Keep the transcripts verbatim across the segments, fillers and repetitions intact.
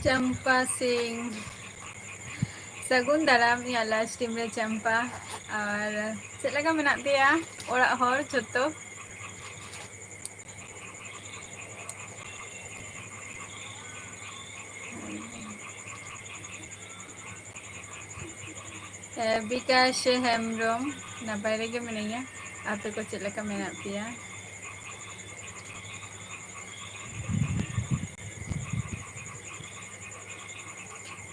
ᱪᱟᱢᱯᱟ ᱥᱤᱝ, ᱥᱟᱹᱜᱩᱱ ᱫᱟᱨᱟᱢ ᱤᱧᱟᱹᱜ live stream ᱨᱮ ᱪᱟᱢᱯᱟ᱾ ᱟᱨ ᱪᱮᱫ ᱞᱮᱠᱟ ᱢᱮᱱᱟᱜ ᱯᱮᱭᱟ ᱚᱲᱟᱜ ᱦᱚᱲ ᱡᱷᱚᱛᱚ? ᱮ, ᱵᱤᱠᱟᱥ ᱦᱮᱢᱵᱨᱚᱢ, ᱱᱟᱯᱟᱭ ᱨᱮᱜᱮ ᱢᱤᱱᱟᱹᱧᱟ᱾ ᱟᱯᱮ ᱠᱚ ᱪᱮᱫ ᱞᱮᱠᱟ ᱢᱮᱱᱟᱜ ᱯᱮᱭᱟ?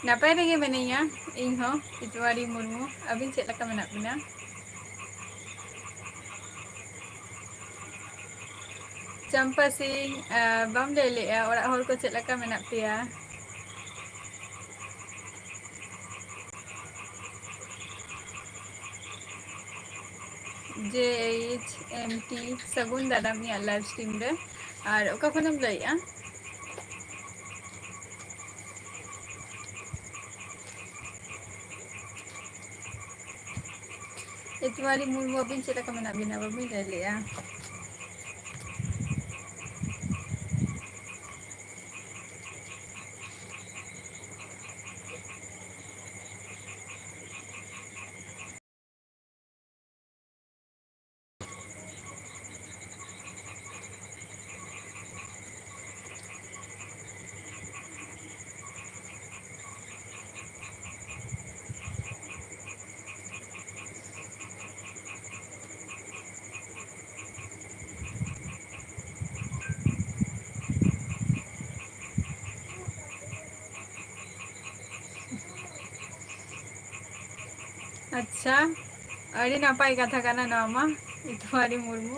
ᱱᱟᱯᱟᱭ ᱨᱮᱜᱮ ᱢᱤᱱᱟᱹᱧᱟ ᱤᱧ ᱦᱚᱸ, ᱤᱛᱣᱟᱨᱤ ᱢᱩᱨᱢᱩ᱾ ᱟᱹᱵᱤᱱ ᱪᱮᱫ ᱞᱮᱠᱟ ᱢᱮᱱᱟᱜ ᱵᱤᱱᱟ? ᱪᱟᱢᱯᱟ ᱥᱤᱝ, ᱟ, ᱵᱟᱢ ᱞᱟᱹᱭ ᱞᱮᱜᱼᱟ, ᱚᱲᱟᱜ ᱦᱚᱲ ᱠᱚ ᱪᱮᱫ ᱞᱮᱠᱟ ᱢᱮᱱᱟᱜ ᱯᱮᱭᱟ? ᱡᱮ ᱮᱭᱤᱪ ᱮᱢ ᱴᱤ, ᱥᱟᱹᱜᱩᱱ ᱫᱟᱨᱟᱢ ᱤᱧᱟᱹᱜ live stream ᱨᱮ᱾ ᱟᱨ ᱚᱠᱟ ᱠᱷᱚᱱᱮᱢ ᱞᱟᱹᱭᱮᱜᱼᱟ? ᱮᱛᱣᱟᱨᱤ ᱢᱩᱨᱢᱩ, ᱟᱹᱵᱤᱱ ᱪᱮᱫ ᱞᱮᱠᱟ ᱢᱮᱱᱟᱜ ᱵᱤᱱᱟ? ᱵᱟᱹᱵᱤᱱ ᱞᱟᱹᱭ ᱞᱮᱜᱼᱟ᱾ ᱟᱪᱪᱷᱟ, ᱟᱹᱰᱤ ᱱᱟᱯᱟᱭ ᱠᱟᱛᱷᱟ ᱠᱟᱱᱟ ᱱᱚᱣᱟ ᱢᱟ, ᱤᱛᱩᱢᱟᱨᱤ ᱢᱩᱨᱢᱩ᱾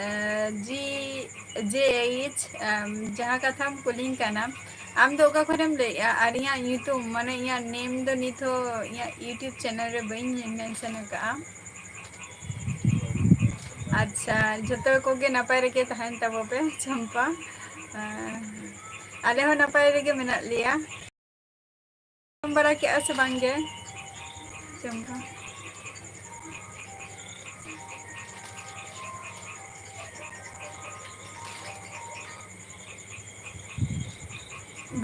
ᱮ, ᱡᱤ, ᱡᱮ ᱮᱭᱤᱪ, ᱮᱢ, ᱡᱟᱦᱟᱸ ᱠᱟᱛᱷᱟᱢ ᱠᱩᱞᱤᱧ ᱠᱟᱱᱟ, ᱟᱢ ᱫᱚ ᱚᱠᱟ ᱠᱷᱚᱱᱮᱢ ᱞᱟᱹᱭᱮᱜᱼᱟ? ᱟᱨ ᱤᱧᱟᱹᱜ ᱧᱩᱛᱩᱢ, ᱢᱟᱱᱮ ᱤᱧᱟᱹᱜ name ᱫᱚ ᱱᱤᱛ ᱦᱚᱸ ᱤᱧᱟᱹᱜ YouTube channel ᱨᱮ ᱵᱟᱹᱧ mention ᱟᱠᱟᱫᱼᱟ᱾ ᱟᱪᱪᱷᱟ, ᱡᱚᱛᱚ ᱠᱚᱜᱮ ᱱᱟᱯᱟᱭ ᱨᱮᱜᱮ ᱛᱟᱦᱮᱱ ᱛᱟᱵᱚ ᱯᱮ, ᱪᱟᱢᱯᱟ᱾ ᱮ, ᱟᱞᱮ ᱦᱚᱸ ᱱᱟᱯᱟᱭ ᱨᱮᱜᱮ ᱢᱮᱱᱟᱜ ᱞᱮᱭᱟ᱾ ᱡᱚᱢ ᱵᱟᱲᱟ ᱠᱮᱜᱼᱟ ᱥᱮ ᱵᱟᱝ ᱜᱮ? ᱡᱚᱢ ᱫᱚ᱾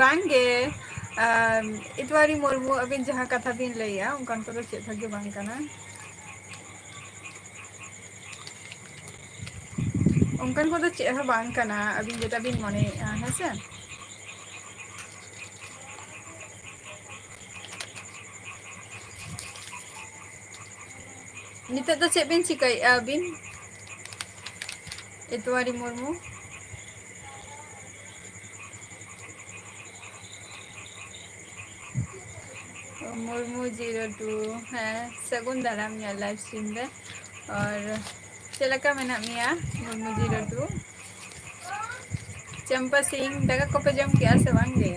ᱵᱟᱝᱜᱮ, ᱟᱢ, ᱤᱛᱣᱟᱨᱤ ᱢᱩᱨᱢᱩ, ᱟᱹᱵᱤᱱ ᱡᱟᱦᱟᱸ ᱠᱟᱛᱷᱟ ᱵᱤᱱ ᱞᱟᱹᱭᱮᱜᱼᱟ, ᱚᱱᱠᱟᱱ ᱠᱚᱫᱚ ᱪᱮᱫ ᱦᱚᱸ ᱜᱮ ᱵᱟᱝ ᱠᱟᱱᱟ᱾ ᱚᱱᱠᱟᱱ ᱠᱚᱫᱚ ᱪᱮᱫ ᱦᱚᱸ ᱵᱟᱝ ᱠᱟᱱᱟ, ᱟᱹᱵᱤᱱ ᱡᱮᱴᱟ ᱵᱤᱱ ᱢᱚᱱᱮᱭᱮᱜᱼᱟ, ᱦᱮᱸ ᱥᱮ? ᱱᱤᱛᱚᱜ ᱫᱚ ᱪᱮᱫ ᱵᱤᱱ ᱪᱤᱠᱟᱹᱭᱮᱫᱼᱟ ᱟᱹᱵᱤᱱ, ᱤᱛᱣᱟᱨᱤ ᱢᱩᱨᱢᱩ? ᱢᱩᱨᱢᱩ ᱡᱤᱨᱳ ᱴᱩ, ᱦᱮᱸ, ᱥᱟᱹᱜᱩᱱ ᱫᱟᱨᱟᱢ ᱤᱧᱟᱹᱜ live stream ᱨᱮ᱾ ᱟᱨ ᱪᱮᱫ ᱞᱮᱠᱟ ᱢᱮᱱᱟᱜ ᱢᱮᱭᱟ, ᱢᱩᱨᱢᱩ ᱡᱤᱨᱳ ᱴᱩ? ᱪᱟᱢᱯᱟ ᱥᱤᱝ, ᱫᱟᱠᱟ ᱠᱚᱯᱮ ᱡᱚᱢ ᱠᱮᱜᱼᱟ ᱥᱮ ᱵᱟᱝ ᱜᱮ?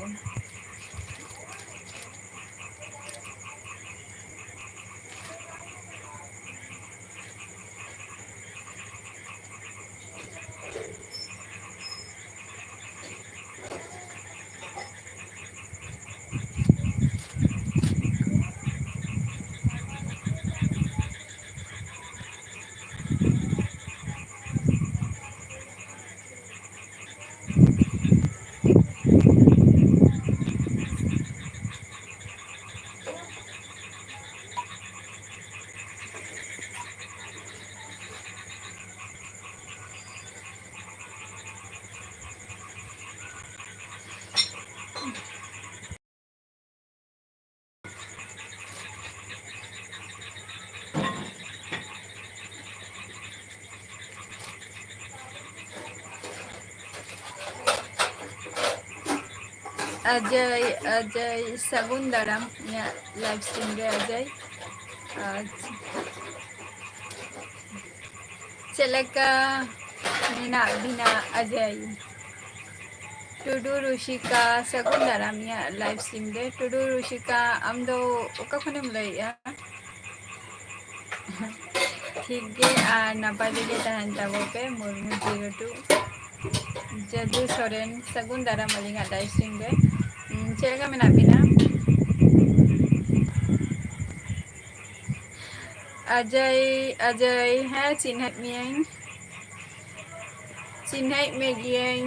ᱚᱡᱚᱭ, ᱚᱡᱚᱭ, ᱥᱟᱹᱜᱩᱱ ᱫᱟᱨᱟᱢ ᱤᱧᱟᱹᱜ live stream ᱨᱮ, ᱚᱡᱚᱭ᱾ ᱟᱪᱪᱷᱟ, ᱪᱮᱫ ᱞᱮᱠᱟ ᱢᱮᱱᱟᱜ ᱵᱤᱱᱟ, ᱚᱡᱚᱭ? ᱴᱩᱰᱩ ᱨᱩᱥᱤᱠᱟ, ᱥᱟᱹᱜᱩᱱ ᱫᱟᱨᱟᱢ ᱤᱧᱟᱹᱜ live stream ᱨᱮ᱾ ᱴᱩᱰᱩ ᱨᱩᱥᱤᱠᱟ, ᱟᱢ ᱫᱚ ᱚᱠᱟ ᱠᱷᱚᱱᱮᱢ ᱞᱟᱹᱭᱮᱜᱼᱟ? ᱴᱷᱤᱠ ᱜᱮ, ᱟᱨ ᱱᱟᱯᱟᱭ ᱛᱮᱜᱮ ᱛᱟᱦᱮᱱ ᱛᱟᱵᱚ ᱯᱮ, ᱢᱩᱨᱢᱩ ᱡᱤᱨᱳ ᱴᱩ᱾ ᱡᱟᱫᱩ ᱥᱚᱨᱮᱱ, ᱥᱟᱹᱜᱩᱱ ᱫᱟᱨᱟᱢ ᱟᱹᱞᱤᱧᱟᱜ live stream ᱨᱮ᱾ ᱩᱸ, ᱪᱮᱫ ᱞᱮᱠᱟ ᱢᱮᱱᱟᱜ ᱵᱤᱱᱟ? ᱚᱡᱚᱭ, ᱚᱡᱚᱭ, ᱦᱮᱸ, ᱪᱤᱱᱦᱟᱹᱣᱮᱫ ᱢᱤᱭᱟᱹᱧ, ᱪᱤᱱᱦᱟᱹᱣᱮᱫ ᱢᱮ ᱜᱤᱭᱟᱹᱧ᱾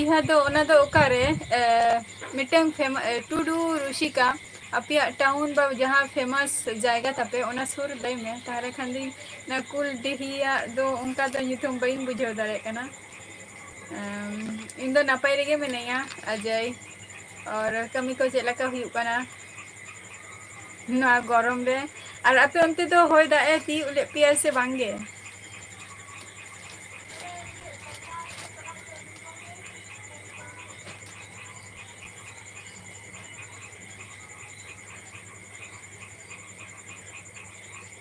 ᱤᱦᱟ ᱫᱚ, ᱚᱱᱟ ᱫᱚ ᱚᱠᱟᱨᱮ? ᱮ, ᱢᱤᱫᱴᱟᱝ ᱯᱷᱮᱢᱟ-, ᱮ, ᱴᱩᱰᱩ ᱨᱩᱥᱤᱠᱟ, ᱟᱯᱮᱭᱟᱜ ᱴᱟᱣᱩᱱ ᱵᱟ ᱡᱟᱦᱟᱸ ᱯᱷᱮᱢᱟᱥ ᱡᱟᱭᱜᱟ ᱛᱟᱯᱮ, ᱚᱱᱟ ᱥᱩᱨ ᱞᱟᱹᱭ ᱢᱮ, ᱛᱟᱦᱚᱞᱮ ᱠᱷᱟᱱ ᱫᱚᱧ, ᱚᱱᱟ ᱠᱩᱞᱰᱤᱦᱤᱭᱟᱜ ᱫᱚ ᱚᱱᱠᱟ ᱫᱚ ᱧᱩᱛᱩᱢ ᱵᱟᱹᱧ ᱵᱩᱡᱷᱟᱹᱣ ᱫᱟᱲᱮᱭᱟᱜ ᱠᱟᱱᱟ᱾ ᱮᱢ, ᱤᱧ ᱫᱚ ᱱᱟᱯᱟᱭ ᱨᱮᱜᱮ ᱢᱤᱱᱟᱹᱧᱟ, ᱟᱡᱟᱭ᱾ ᱟᱨ ᱠᱟᱹᱢᱤ ᱠᱚ ᱪᱮᱫ ᱞᱮᱠᱟ ᱦᱩᱭᱩᱜ ᱠᱟᱱᱟ ᱱᱚᱣᱟ ᱜᱚᱨᱚᱢ ᱨᱮ? ᱟᱨ ᱟᱯᱮ ᱚᱱᱛᱮ ᱫᱚ ᱦᱚᱭ ᱫᱟᱜ ᱮ ᱛᱤᱭᱳᱜ ᱞᱮᱫ ᱯᱮᱭᱟ ᱥᱮ ᱵᱟᱝ ᱜᱮ?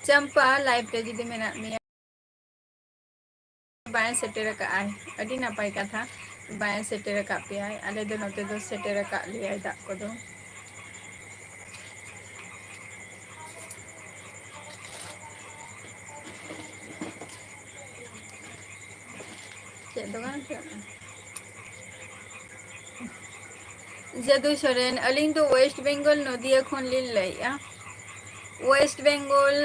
ᱪᱟᱢᱯᱟ, ᱞᱟᱭᱤᱵᱷ ᱨᱮ ᱡᱩᱫᱤ ᱢᱮᱱᱟᱜ ᱢᱮᱭᱟ᱾ ᱵᱟᱭ ᱥᱮᱴᱮᱨ ᱟᱠᱟᱫᱼᱟᱭ, ᱟᱹᱰᱤ ᱱᱟᱯᱟᱭ ᱠᱟᱛᱷᱟ, ᱵᱟᱭ ᱥᱮᱴᱮᱨ ᱟᱠᱟᱫ ᱯᱮᱭᱟᱭ᱾ ᱟᱞᱮ ᱫᱚ ᱱᱚᱛᱮ ᱫᱚ ᱥᱮᱴᱮᱨ ᱟᱠᱟᱫ ᱞᱮᱭᱟᱭ ᱫᱟᱜ ᱠᱚᱫᱚ᱾ ᱪᱮᱫ ᱫᱚ ᱵᱟᱝ ᱪᱮᱫ? ᱡᱟᱫᱩ ᱥᱚᱨᱮᱱ, ᱟᱹᱞᱤᱧ ᱫᱚ ᱳᱭᱮᱥᱴ ᱵᱮᱝᱜᱚᱞ ᱱᱚᱫᱤᱭᱟ ᱠᱷᱚᱱ ᱞᱤᱧ ᱞᱟᱹᱭᱮᱫᱼᱟ᱾ ᱳᱭᱮᱥᱴ ᱵᱮᱝᱜᱚᱞ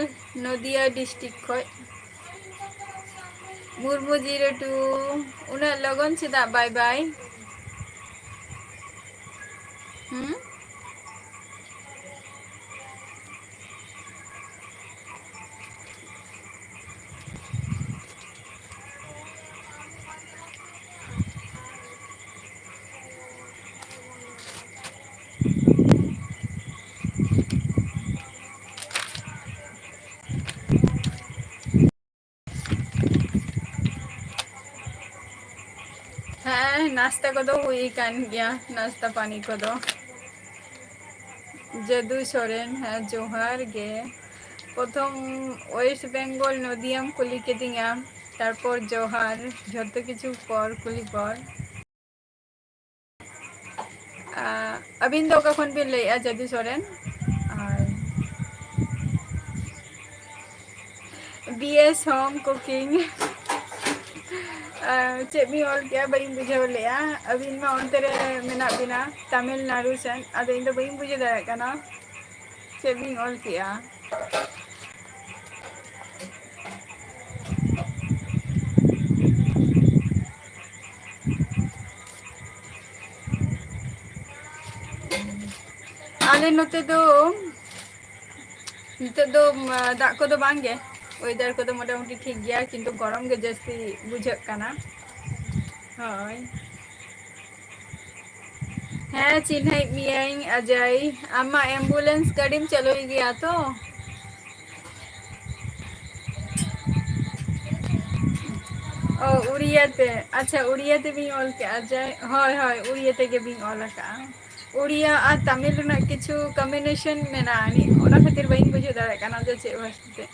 ᱱᱚᱫᱤᱭᱟ ᱰᱤᱥᱴᱨᱤᱠᱴ ᱠᱷᱚᱡ᱾ ᱢᱩᱨᱢᱩ ᱡᱤᱨᱳ ᱴᱩ, ᱩᱱᱟᱹᱜ ᱞᱚᱜᱚᱱ ᱪᱮᱫᱟᱜ ᱵᱟᱭ ᱵᱟᱭ? ᱦᱩᱸ? ᱦᱮᱸ, ᱱᱟᱥᱛᱟ ᱠᱚᱫᱚ ᱦᱩᱭ ᱟᱠᱟᱱ ᱜᱮᱭᱟ, ᱱᱟᱥᱛᱟ ᱯᱟᱱᱤ ᱠᱚᱫᱚ᱾ ᱡᱟᱫᱩ ᱥᱚᱨᱮᱱ, ᱦᱮᱸ, ᱡᱚᱦᱟᱨ ᱜᱮ᱾ ᱯᱨᱚᱛᱷᱚᱢ ᱳᱭᱮᱥᱴ ᱵᱮᱝᱜᱚᱞ ᱱᱚᱫᱤᱭᱟᱢ ᱠᱩᱞᱤ ᱠᱤᱫᱤᱧᱟ, ᱛᱟᱨᱯᱚᱨ ᱡᱚᱦᱟᱨ, ᱡᱷᱚᱛᱚ ᱠᱤᱪᱷᱩ ᱯᱚᱨ ᱠᱩᱞᱤ ᱯᱚᱨ᱾ ᱟᱸ, ᱟᱹᱵᱤᱱ ᱫᱚ ᱚᱠᱟ ᱠᱷᱚᱱ ᱵᱤᱱ ᱞᱟᱹᱭᱮᱫᱼᱟ, ᱡᱟᱫᱩ ᱥᱚᱨᱮᱱ? ᱟᱨ B S Home Cooking᱾ ᱟᱸ, ᱪᱮᱫ ᱵᱤᱱ ᱚᱞ ᱠᱮᱜᱼᱟ? ᱵᱟᱹᱧ ᱵᱩᱡᱷᱟᱹᱣ ᱞᱮᱜᱼᱟ᱾ ᱟᱹᱵᱤᱱ ᱢᱟ ᱚᱱᱛᱮ ᱨᱮ ᱢᱮᱱᱟᱜ ᱵᱤᱱᱟ, ᱛᱟᱢᱤᱞᱱᱟᱲᱩ ᱥᱮᱱ᱾ ᱟᱫᱚ ᱤᱧ ᱫᱚ ᱵᱟᱹᱧ ᱵᱩᱡᱷᱟᱹᱣ ᱫᱟᱲᱮᱭᱟᱜ ᱠᱟᱱᱟ ᱪᱮᱫ ᱵᱤᱱ ᱚᱞ ᱠᱮᱜᱼᱟ᱾ ᱟᱞᱮ ᱱᱚᱛᱮ ᱫᱚ ᱱᱤᱛᱚᱜ ᱫᱚ, ᱩᱢ, ᱫᱟᱜ ᱠᱚᱫᱚ ᱵᱟᱝ ᱜᱮ᱾ Weather ᱠᱚᱫᱚ ᱢᱚᱴᱟᱢᱩᱴᱤ ᱴᱷᱤᱠ ᱜᱮᱭᱟ, ᱠᱤᱱᱛᱩ ᱜᱚᱨᱚᱢ ᱜᱮ ᱡᱟᱹᱥᱛᱤ ᱵᱩᱡᱷᱟᱹᱜ ᱠᱟᱱᱟ᱾ ᱦᱳᱭ᱾ ᱦᱮᱸ, ᱪᱤᱱᱦᱟᱹᱭᱮᱫ ᱢᱤᱭᱟᱹᱧ ᱚᱡᱚᱭ᱾ ᱟᱢ ᱢᱟ ambulance ᱜᱟᱹᱰᱤᱢ ᱪᱟᱹᱞᱩᱭ ᱜᱮᱭᱟ ᱛᱚ? ᱚ, ᱩᱲᱤᱭᱟ ᱛᱮ᱾ ᱟᱪᱪᱷᱟ, ᱩᱲᱤᱭᱟ ᱛᱮ ᱵᱤᱱ ᱚᱞ ᱠᱮᱜᱼᱟ᱾ ᱡᱟᱭ, ᱦᱳᱭ, ᱦᱳᱭ, ᱩᱲᱤᱭᱟ ᱛᱮᱜᱮ ᱵᱤᱱ ᱚᱞ ᱟᱠᱟᱜᱼᱟ᱾ ᱩᱲᱤᱭᱟ ᱟᱨ ᱛᱟᱢᱤᱞ ᱨᱮᱱᱟᱜ ᱠᱤᱪᱷᱩ combination ᱢᱮᱱᱟᱜᱼᱟ ᱟᱹᱱᱤᱡ, ᱚᱱᱟ ᱠᱷᱟᱹᱛᱤᱨ ᱵᱟᱹᱧ ᱵᱩᱡᱷᱟᱹᱣ ᱫᱟᱲᱮᱭᱟᱜ ᱠᱟᱱᱟ ᱡᱮ ᱪᱮᱫ ᱵᱷᱟᱥᱟ ᱛᱮ᱾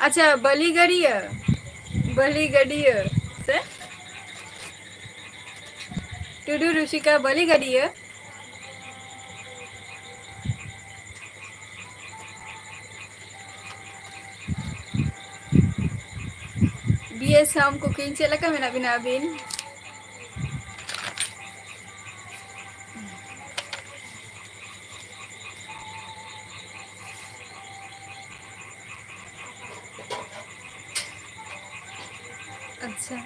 ᱟᱪᱪᱷᱟ, ᱵᱟᱹᱞᱤᱜᱟᱹᱲᱤᱭᱟᱹ, ᱵᱟᱹᱞᱤᱜᱟᱹᱰᱤᱭᱟᱹ ᱥᱮ? ᱴᱩᱰᱩ ᱨᱩᱥᱤᱠᱟ ᱵᱟᱹᱞᱤᱜᱟᱹᱰᱤᱭᱟᱹ᱾ BS Home Cooking, ᱪᱮᱫ ᱞᱮᱠᱟ ᱢᱮᱱᱟᱜ ᱵᱤᱱᱟ ᱟᱹᱵᱤᱱ? ᱟᱪᱪᱷᱟ᱾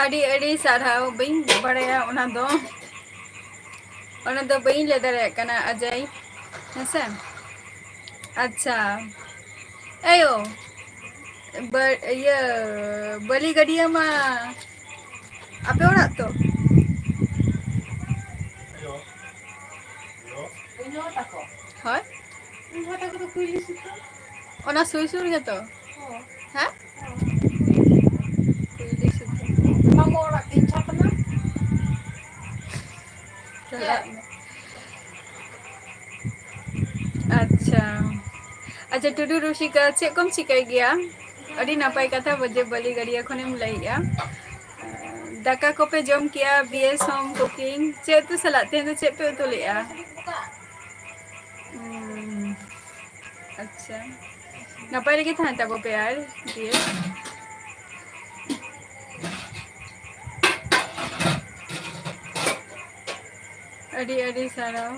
ᱟᱹᱰᱤ ᱟᱹᱰᱤ ᱥᱟᱨᱦᱟᱣ, ᱵᱟᱹᱧ ᱵᱟᱲᱟᱭᱟ ᱚᱱᱟ ᱫᱚ, ᱚᱱᱟ ᱫᱚ ᱵᱟᱹᱧ ᱞᱟᱹᱭ ᱫᱟᱲᱮᱭᱟᱜ ᱠᱟᱱᱟ ᱚᱡᱚᱭ, ᱦᱮᱸᱥᱮ? ᱟᱪᱪᱷᱟ, ᱮᱭᱳ, ᱵᱟ-, ᱤᱭᱟᱹ, ᱵᱟᱹᱞᱤ ᱜᱟᱹᱰᱭᱟᱹ ᱢᱟ ᱟᱯᱮ ᱚᱲᱟᱜ ᱛᱚ? ᱦᱳᱭ, ᱚᱱᱟ ᱥᱩᱨ ᱥᱩᱨ ᱜᱮᱛᱚ᱾ ᱦᱮᱸ? ᱠᱩᱭᱞᱤ ᱥᱩᱛᱟᱹᱢ᱾ ᱢᱟᱢᱚ ᱚᱲᱟᱜ ᱛᱤᱧ ᱪᱷᱟᱛᱱᱟ᱾ ᱪᱟᱞᱟᱜ ᱢᱮ᱾ ᱟᱪᱪᱷᱟ᱾ ᱟᱪᱪᱷᱟ, ᱴᱩᱰᱩ ᱨᱩᱥᱤᱠᱟ, ᱪᱮᱫ ᱠᱚᱢ ᱪᱤᱠᱟᱹᱭ ᱜᱮᱭᱟ? ᱟᱹᱰᱤ ᱱᱟᱯᱟᱭ ᱠᱟᱛᱷᱟ, ᱵᱚᱡᱮ ᱵᱟᱹᱞᱤ ᱜᱟᱹᱰᱭᱟᱹ ᱠᱷᱚᱱᱮᱢ ᱞᱟᱹᱭᱮᱜᱼᱟ᱾ ᱫᱟᱠᱟ ᱠᱚᱯᱮ ᱡᱚᱢ ᱠᱮᱜᱼᱟ? BS Home Cooking᱾ ᱪᱮᱫ ᱩᱛᱩ ᱥᱟᱞᱟᱜ? ᱛᱮᱦᱮᱧ ᱫᱚ ᱪᱮᱫ ᱯᱮ ᱩᱛᱩ ᱞᱮᱜᱼᱟ? ᱩᱸ, ᱟᱪᱪᱷᱟ, ᱱᱟᱯᱟᱭ ᱨᱮᱜᱮ ᱛᱟᱦᱮᱱ ᱛᱟᱵᱚ ᱯᱮ ᱟᱨ ᱫᱤᱭᱮ᱾ ᱟᱹᱰᱤ ᱟᱹᱰᱤ ᱥᱟᱨᱦᱟᱣ᱾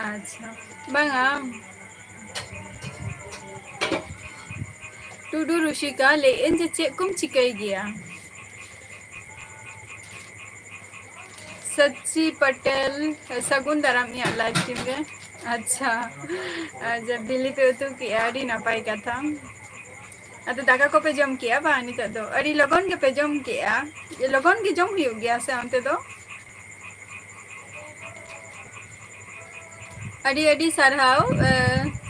ᱟᱪᱪᱷᱟ, ᱵᱟᱝᱟ, ᱴᱩᱰᱩ ᱨᱩᱥᱤᱠᱟ, ᱞᱟᱹᱭᱮᱫ ᱟᱹᱧ ᱡᱮ ᱪᱮᱫ ᱠᱚᱢ ᱪᱤᱠᱟᱹᱭ ᱜᱮᱭᱟ? ᱥᱟᱪᱤ ᱯᱟᱴᱮᱞ, ᱥᱟᱹᱜᱩᱱ ᱫᱟᱨᱟᱢ ᱤᱧᱟᱹᱜ live stream ᱨᱮ᱾ ᱟᱪᱪᱷᱟ, ᱟᱪᱪᱷᱟ, ᱵᱤᱞᱤ ᱯᱮ ᱩᱛᱩ ᱠᱮᱜᱼᱟ, ᱟᱹᱰᱤ ᱱᱟᱯᱟᱭ ᱠᱟᱛᱷᱟ᱾ ᱟᱫᱚ ᱫᱟᱠᱟ ᱠᱚᱯᱮ ᱡᱚᱢ ᱠᱮᱜᱼᱟ ᱵᱟᱝ? ᱱᱤᱛᱚᱜ ᱫᱚ ᱟᱹᱰᱤ ᱞᱚᱜᱚᱱ ᱜᱮᱯᱮ ᱡᱚᱢ ᱠᱮᱜᱼᱟ, ᱞᱚᱜᱚᱱ ᱜᱮ ᱡᱚᱢ ᱦᱩᱭᱩᱜ ᱜᱮᱭᱟ ᱥᱮ ᱚᱱᱛᱮ ᱫᱚ? ᱟᱹᱰᱤ ᱟᱹᱰᱤ ᱥᱟᱨᱦᱟᱣ, ᱮ,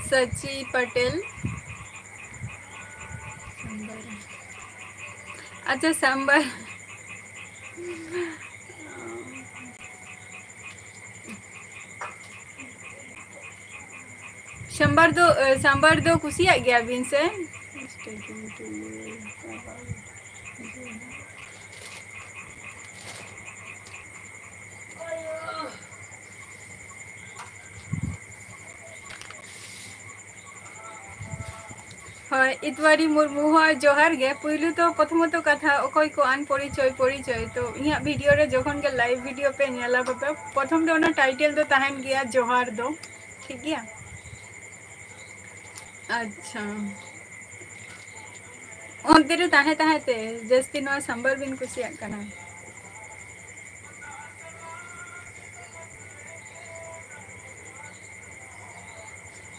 ᱥᱟᱪᱤ ᱯᱟᱴᱮᱞ᱾ ᱟᱪᱪᱷᱟ, ᱥᱟᱢᱵᱟᱨ᱾ ᱥᱟᱢᱵᱟᱨ ᱫᱚ, ᱮ, ᱥᱟᱢᱵᱟᱨ ᱫᱚ ᱠᱩᱥᱤᱭᱟᱜ ᱜᱮᱭᱟ ᱵᱤᱱ ᱥᱮ? ᱦᱳᱭ, ᱤᱛᱣᱟᱨᱤ ᱢᱩᱨᱢᱩ, ᱦᱳᱭ, ᱡᱚᱦᱟᱨ ᱜᱮ᱾ ᱯᱩᱭᱞᱩ ᱛᱚ ᱯᱨᱚᱛᱷᱚᱢᱚᱛᱚ ᱠᱟᱛᱷᱟ, ᱚᱠᱚᱭ ᱠᱚ ᱟᱱ ᱯᱚᱨᱤᱪᱚᱭ, ᱯᱚᱨᱤᱪᱚᱭ, ᱛᱚ ᱤᱧᱟᱹᱜ video ᱨᱮ ᱡᱚᱠᱷᱚᱱ ᱜᱮ live video ᱯᱮ ᱧᱮᱞᱟ ᱵᱟᱯᱮ, ᱯᱨᱚᱛᱷᱚᱢ ᱫᱚ ᱚᱱᱟ title ᱫᱚ ᱛᱟᱦᱮᱱ ᱜᱮᱭᱟ ᱡᱚᱦᱟᱨ ᱫᱚ, ᱴᱷᱤᱠ ᱜᱮᱭᱟ? ᱟᱪᱪᱷᱟ, ᱚᱱᱛᱮ ᱨᱮ ᱛᱟᱦᱮᱸ ᱛᱟᱦᱮᱸ ᱛᱮ ᱡᱟᱹᱥᱛᱤ ᱱᱚᱣᱟ ᱥᱟᱢᱵᱟᱨ ᱵᱤᱱ ᱠᱩᱥᱤᱭᱟᱜ ᱠᱟᱱᱟ?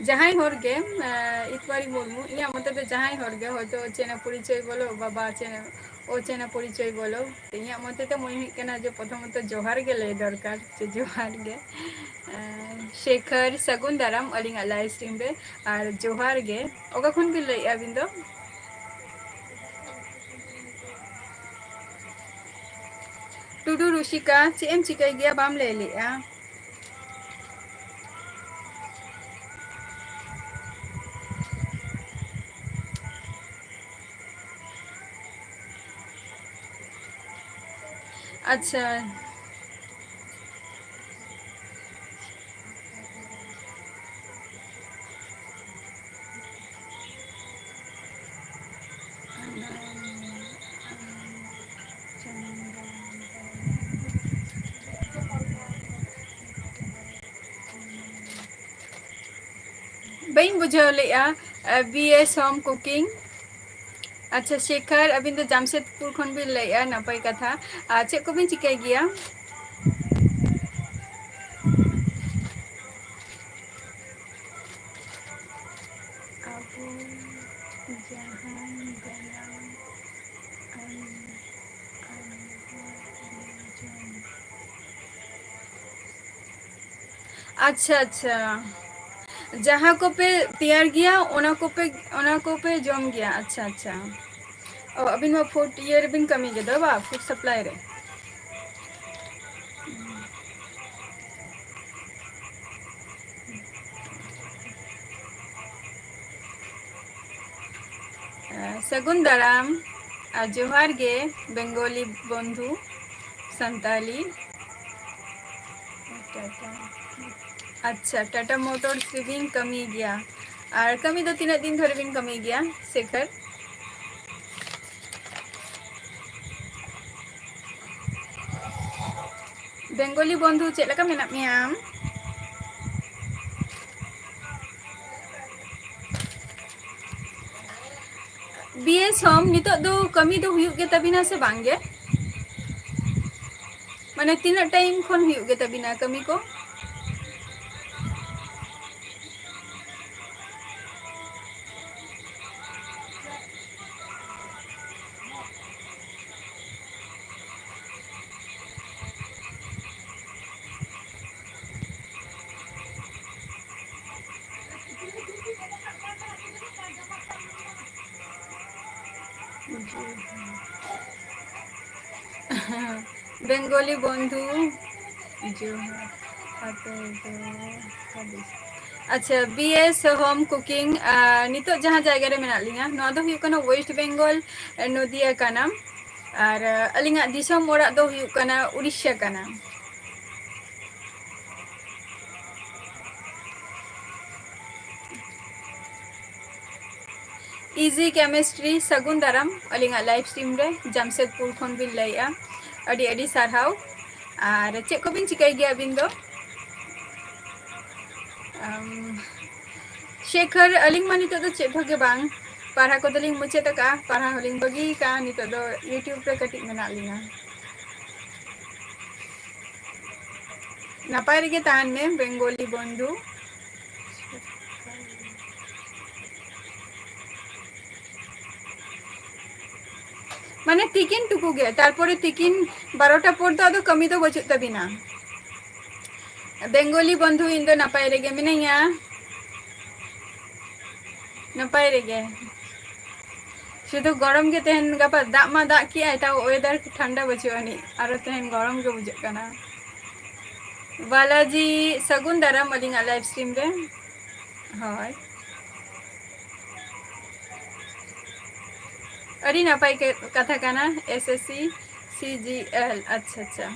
ᱡᱟᱦᱟᱸᱭ ᱦᱚᱲ ᱜᱮ, ᱮᱸ, ᱤᱛᱣᱟᱨᱤ ᱢᱩᱨᱢᱩ, ᱤᱧᱟᱹᱜ ᱢᱚᱛᱮ ᱫᱚ ᱡᱟᱦᱟᱸᱭ ᱦᱚᱲ ᱜᱮ ᱦᱚᱭᱛᱳ ᱪᱮᱱᱟ ᱯᱚᱨᱤᱪᱚᱭ ᱵᱚᱞᱚ, ᱵᱟᱵᱟ ᱪᱮᱱᱟ, ᱚ ᱪᱮᱱᱟ ᱯᱚᱨᱤᱪᱚᱭ ᱵᱚᱞᱚ, ᱤᱧᱟᱹᱜ ᱢᱚᱛᱮ ᱛᱮ ᱢᱚᱱᱮ ᱦᱩᱭᱩᱜ ᱠᱟᱱᱟ ᱡᱮ ᱯᱨᱚᱛᱷᱚᱢᱚᱛᱚ ᱡᱚᱦᱟᱨ ᱜᱮ ᱞᱟᱹᱭ ᱫᱚᱨᱠᱟᱨ, ᱡᱮ ᱡᱚᱦᱟᱨ ᱜᱮ᱾ ᱮᱸ, ᱥᱮᱠᱷᱚᱨ, ᱥᱟᱹᱜᱩᱱ ᱫᱟᱨᱟᱢ ᱟᱹᱞᱤᱧᱟᱜ live stream ᱨᱮ, ᱟᱨ ᱡᱚᱦᱟᱨ ᱜᱮ᱾ ᱚᱠᱟ ᱠᱷᱚᱱ ᱵᱤᱱ ᱞᱟᱹᱭᱮᱫᱼᱟ ᱟᱹᱵᱤᱱ ᱫᱚ? ᱴᱩᱰᱩ ᱨᱩᱥᱤᱠᱟ, ᱪᱮᱫ ᱮᱢ ᱪᱤᱠᱟᱹᱭ ᱜᱮᱭᱟ ᱵᱟᱢ ᱞᱟᱹᱭ ᱞᱮᱜᱼᱟ? ᱟᱪᱪᱷᱟ᱾ ᱵᱟᱹᱧ ᱵᱩᱡᱷᱟᱹᱣ ᱞᱮᱫᱼᱟ᱾ B S home cooking. ᱟᱪᱪᱷᱟ, ᱥᱮᱠᱷᱟᱨ, ᱟᱹᱵᱤᱱ ᱫᱚ ᱡᱟᱢᱥᱮᱫᱽᱯᱩᱨ ᱠᱷᱚᱱ ᱵᱤᱱ ᱞᱟᱹᱭᱮᱫᱼᱟ, ᱱᱟᱯᱟᱭ ᱠᱟᱛᱷᱟ᱾ ᱟᱨ ᱪᱮᱫ ᱠᱚᱵᱤᱱ ᱪᱤᱠᱟᱹᱭ ᱜᱮᱭᱟ? ᱟᱵᱚ ᱡᱟᱦᱟᱸᱭ ᱵᱮᱱᱟᱣ ᱟᱹᱱ-, ᱟᱹᱱ-, ᱟᱪᱪᱷᱟ, ᱟᱪᱪᱷᱟ᱾ ᱡᱟᱦᱟᱸ ᱠᱚᱯᱮ ᱛᱮᱭᱟᱨ ᱜᱮᱭᱟ, ᱚᱱᱟ ᱠᱚᱯᱮ, ᱚᱱᱟ ᱠᱚᱯᱮ ᱡᱚᱢ ᱜᱮᱭᱟ? ᱟᱪᱪᱷᱟ, ᱟᱪᱪᱷᱟ᱾ ᱚ, ᱟᱹᱵᱤᱱ ᱢᱟ ᱯᱷᱩᱰ ᱤᱭᱟᱹ ᱨᱮᱵᱤᱱ ᱠᱟᱹᱢᱤ ᱜᱮᱫᱚ ᱵᱟ, ᱯᱷᱩᱰ ᱥᱟᱯᱞᱟᱭ ᱨᱮ? ᱥᱟᱹᱜᱩᱱ ᱫᱟᱨᱟᱢ ᱟᱨ ᱡᱚᱦᱟᱨ ᱜᱮ ᱵᱮᱝᱜᱚᱞᱤ ᱵᱚᱱᱫᱷᱩ ᱥᱟᱱᱛᱟᱞᱤ᱾ ᱟᱪᱪᱷᱟ, ᱴᱟᱴᱟ ᱢᱳᱴᱚᱨᱥ ᱨᱮᱵᱤᱱ ᱠᱟᱹᱢᱤ ᱜᱮᱭᱟ᱾ ᱟᱨ ᱠᱟᱹᱢᱤ ᱫᱚ ᱛᱤᱱᱟᱹᱜ ᱫᱤᱱ ᱫᱷᱚᱨᱮ ᱵᱤᱱ ᱠᱟᱹᱢᱤ ᱜᱮᱭᱟ, ᱥᱮᱠᱷᱟᱨ? ᱵᱮᱝᱜᱚᱞᱤ ᱵᱚᱱᱫᱷᱩ, ᱪᱮᱫ ᱞᱮᱠᱟ ᱢᱮᱱᱟᱜ ᱢᱮᱭᱟ ᱟᱢ? ᱵᱤ ᱮᱥ ᱦᱳᱢ ᱱᱤᱛᱚᱜ ᱫᱚ ᱠᱟᱹᱢᱤ ᱫᱚ ᱦᱩᱭᱩᱜ ᱜᱮ ᱛᱟᱵᱤᱱᱟ ᱥᱮ ᱵᱟᱝ ᱜᱮ? ᱢᱟᱱᱮ ᱛᱤᱱᱟᱹᱜ ᱴᱟᱭᱤᱢ ᱠᱷᱚᱱ ᱦᱩᱭᱩᱜ ᱜᱮ ᱛᱟᱵᱤᱱᱟ ᱠᱟᱹᱢᱤ ᱠᱚ? ᱵᱮᱝᱜᱚᱞᱤ ᱵᱚᱱᱫᱷᱩ, ᱡᱚᱦᱟᱨ᱾ ᱟᱯᱮ ᱫᱚ ᱟᱪᱪᱷᱟ, ᱵᱤ ᱮᱥ ᱦᱳᱢ ᱠᱩᱠᱤᱝ, ᱟᱨ ᱱᱤᱛᱚᱜ ᱡᱟᱦᱟᱸ ᱡᱟᱭᱜᱟ ᱨᱮ ᱢᱮᱱᱟᱜ ᱞᱤᱧᱟ, ᱱᱚᱣᱟ ᱫᱚ ᱦᱩᱭᱩᱜ ᱠᱟᱱᱟ ᱳᱭᱮᱥᱴ ᱵᱮᱝᱜᱚᱞ, ᱱᱚᱫᱤᱭᱟ ᱠᱟᱱᱟ᱾ ᱟᱨ, ᱟᱹᱞᱤᱧᱟᱜ ᱫᱤᱥᱚᱢ ᱚᱲᱟᱜ ᱫᱚ ᱦᱩᱭᱩᱜ ᱠᱟᱱᱟ ᱩᱲᱤᱥᱥᱟ ᱠᱟᱱᱟ᱾ ᱤᱡᱤ ᱠᱮᱢᱤᱥᱴᱨᱤ, ᱥᱟᱹᱜᱩᱱ ᱫᱟᱨᱟᱢ ᱟᱹᱞᱤᱧᱟᱜ ᱞᱟᱭᱤᱵᱷ ᱥᱴᱨᱤᱢ ᱨᱮ, ᱡᱟᱢᱥᱮᱫᱽᱯᱩᱨ ᱠᱷᱚᱱ ᱵᱤᱱ ᱞᱟᱹᱭᱮᱜᱼᱟ᱾ ᱟᱹᱰᱤ ᱟᱹᱰᱤ ᱥᱟᱨᱦᱟᱣ᱾ ᱟᱨ ᱪᱮᱫ ᱠᱚᱵᱤᱱ ᱪᱤᱠᱟᱹᱭ ᱜᱮᱭᱟ ᱟᱹᱵᱤᱱ ᱫᱚ? ᱟᱢ, ᱥᱮᱠᱷᱚᱨ, ᱟᱹᱞᱤᱧ ᱢᱟ ᱱᱤᱛᱚᱜ ᱫᱚ ᱪᱮᱫ ᱦᱚᱸ ᱜᱮ ᱵᱟᱝ, ᱯᱟᱲᱦᱟᱣ ᱠᱚᱫᱚᱞᱤᱧ ᱢᱩᱪᱟᱹᱫ ᱟᱠᱟᱫᱼᱟ, ᱯᱟᱲᱦᱟᱣ ᱦᱚᱸᱞᱤᱧ ᱵᱟᱹᱜᱤ ᱟᱠᱟᱫᱼᱟ, ᱱᱤᱛᱚᱜ ᱫᱚ YouTube ᱨᱮ ᱠᱟᱹᱴᱤᱡ ᱢᱮᱱᱟᱜ ᱞᱤᱧᱟ᱾ ᱱᱟᱯᱟᱭ ᱨᱮᱜᱮ ᱛᱟᱦᱮᱱ ᱢᱮ ᱵᱮᱝᱜᱚᱞᱤ ᱵᱚᱱᱫᱷᱩ᱾ ᱢᱟᱱᱮ ᱛᱤᱠᱤᱱ ᱴᱩᱠᱩ ᱜᱮ, ᱛᱟᱨᱯᱚᱨᱮ ᱛᱤᱠᱤᱱ ᱵᱟᱨᱚᱴᱟ ᱯᱚᱨ ᱫᱚ ᱟᱫᱚ ᱠᱟᱹᱢᱤ ᱫᱚ ᱵᱟᱹᱪᱩᱜ ᱛᱟᱵᱤᱱᱟ᱾ ᱵᱮᱝᱜᱚᱞᱤ ᱵᱚᱱᱫᱷᱩ, ᱤᱧ ᱫᱚ ᱱᱟᱯᱟᱭ ᱨᱮᱜᱮ ᱢᱤᱱᱟᱹᱧᱟ, ᱱᱟᱯᱟᱭ ᱨᱮᱜᱮ᱾ ᱥᱩᱫᱷᱩ ᱜᱚᱨᱚᱢ ᱜᱮ ᱛᱮᱦᱮᱧ, ᱜᱟᱯᱟ ᱫᱟᱜ ᱢᱟ ᱫᱟᱜ ᱠᱮᱜᱼᱟᱭ, ᱛᱟᱣ weather ᱴᱷᱟᱱᱰᱟ ᱵᱟᱹᱪᱩᱜ ᱟᱹᱱᱤᱡ, ᱟᱨᱚ ᱛᱮᱦᱮᱧ ᱜᱚᱨᱚᱢ ᱜᱮ ᱵᱩᱡᱷᱟᱹᱜ ᱠᱟᱱᱟ᱾ ᱵᱟᱞᱟᱡᱤ, ᱥᱟᱹᱜᱩᱱ ᱫᱟᱨᱟᱢ ᱟᱹᱞᱤᱧᱟᱜ live stream ᱨᱮ᱾ ᱦᱳᱭ, ᱟᱹᱰᱤ ᱱᱟᱯᱟᱭ ᱠᱮ-, ᱠᱟᱛᱷᱟ ᱠᱟᱱᱟ, S S C C G L, ᱟᱪᱪᱷᱟ, ᱟᱪᱪᱷᱟ᱾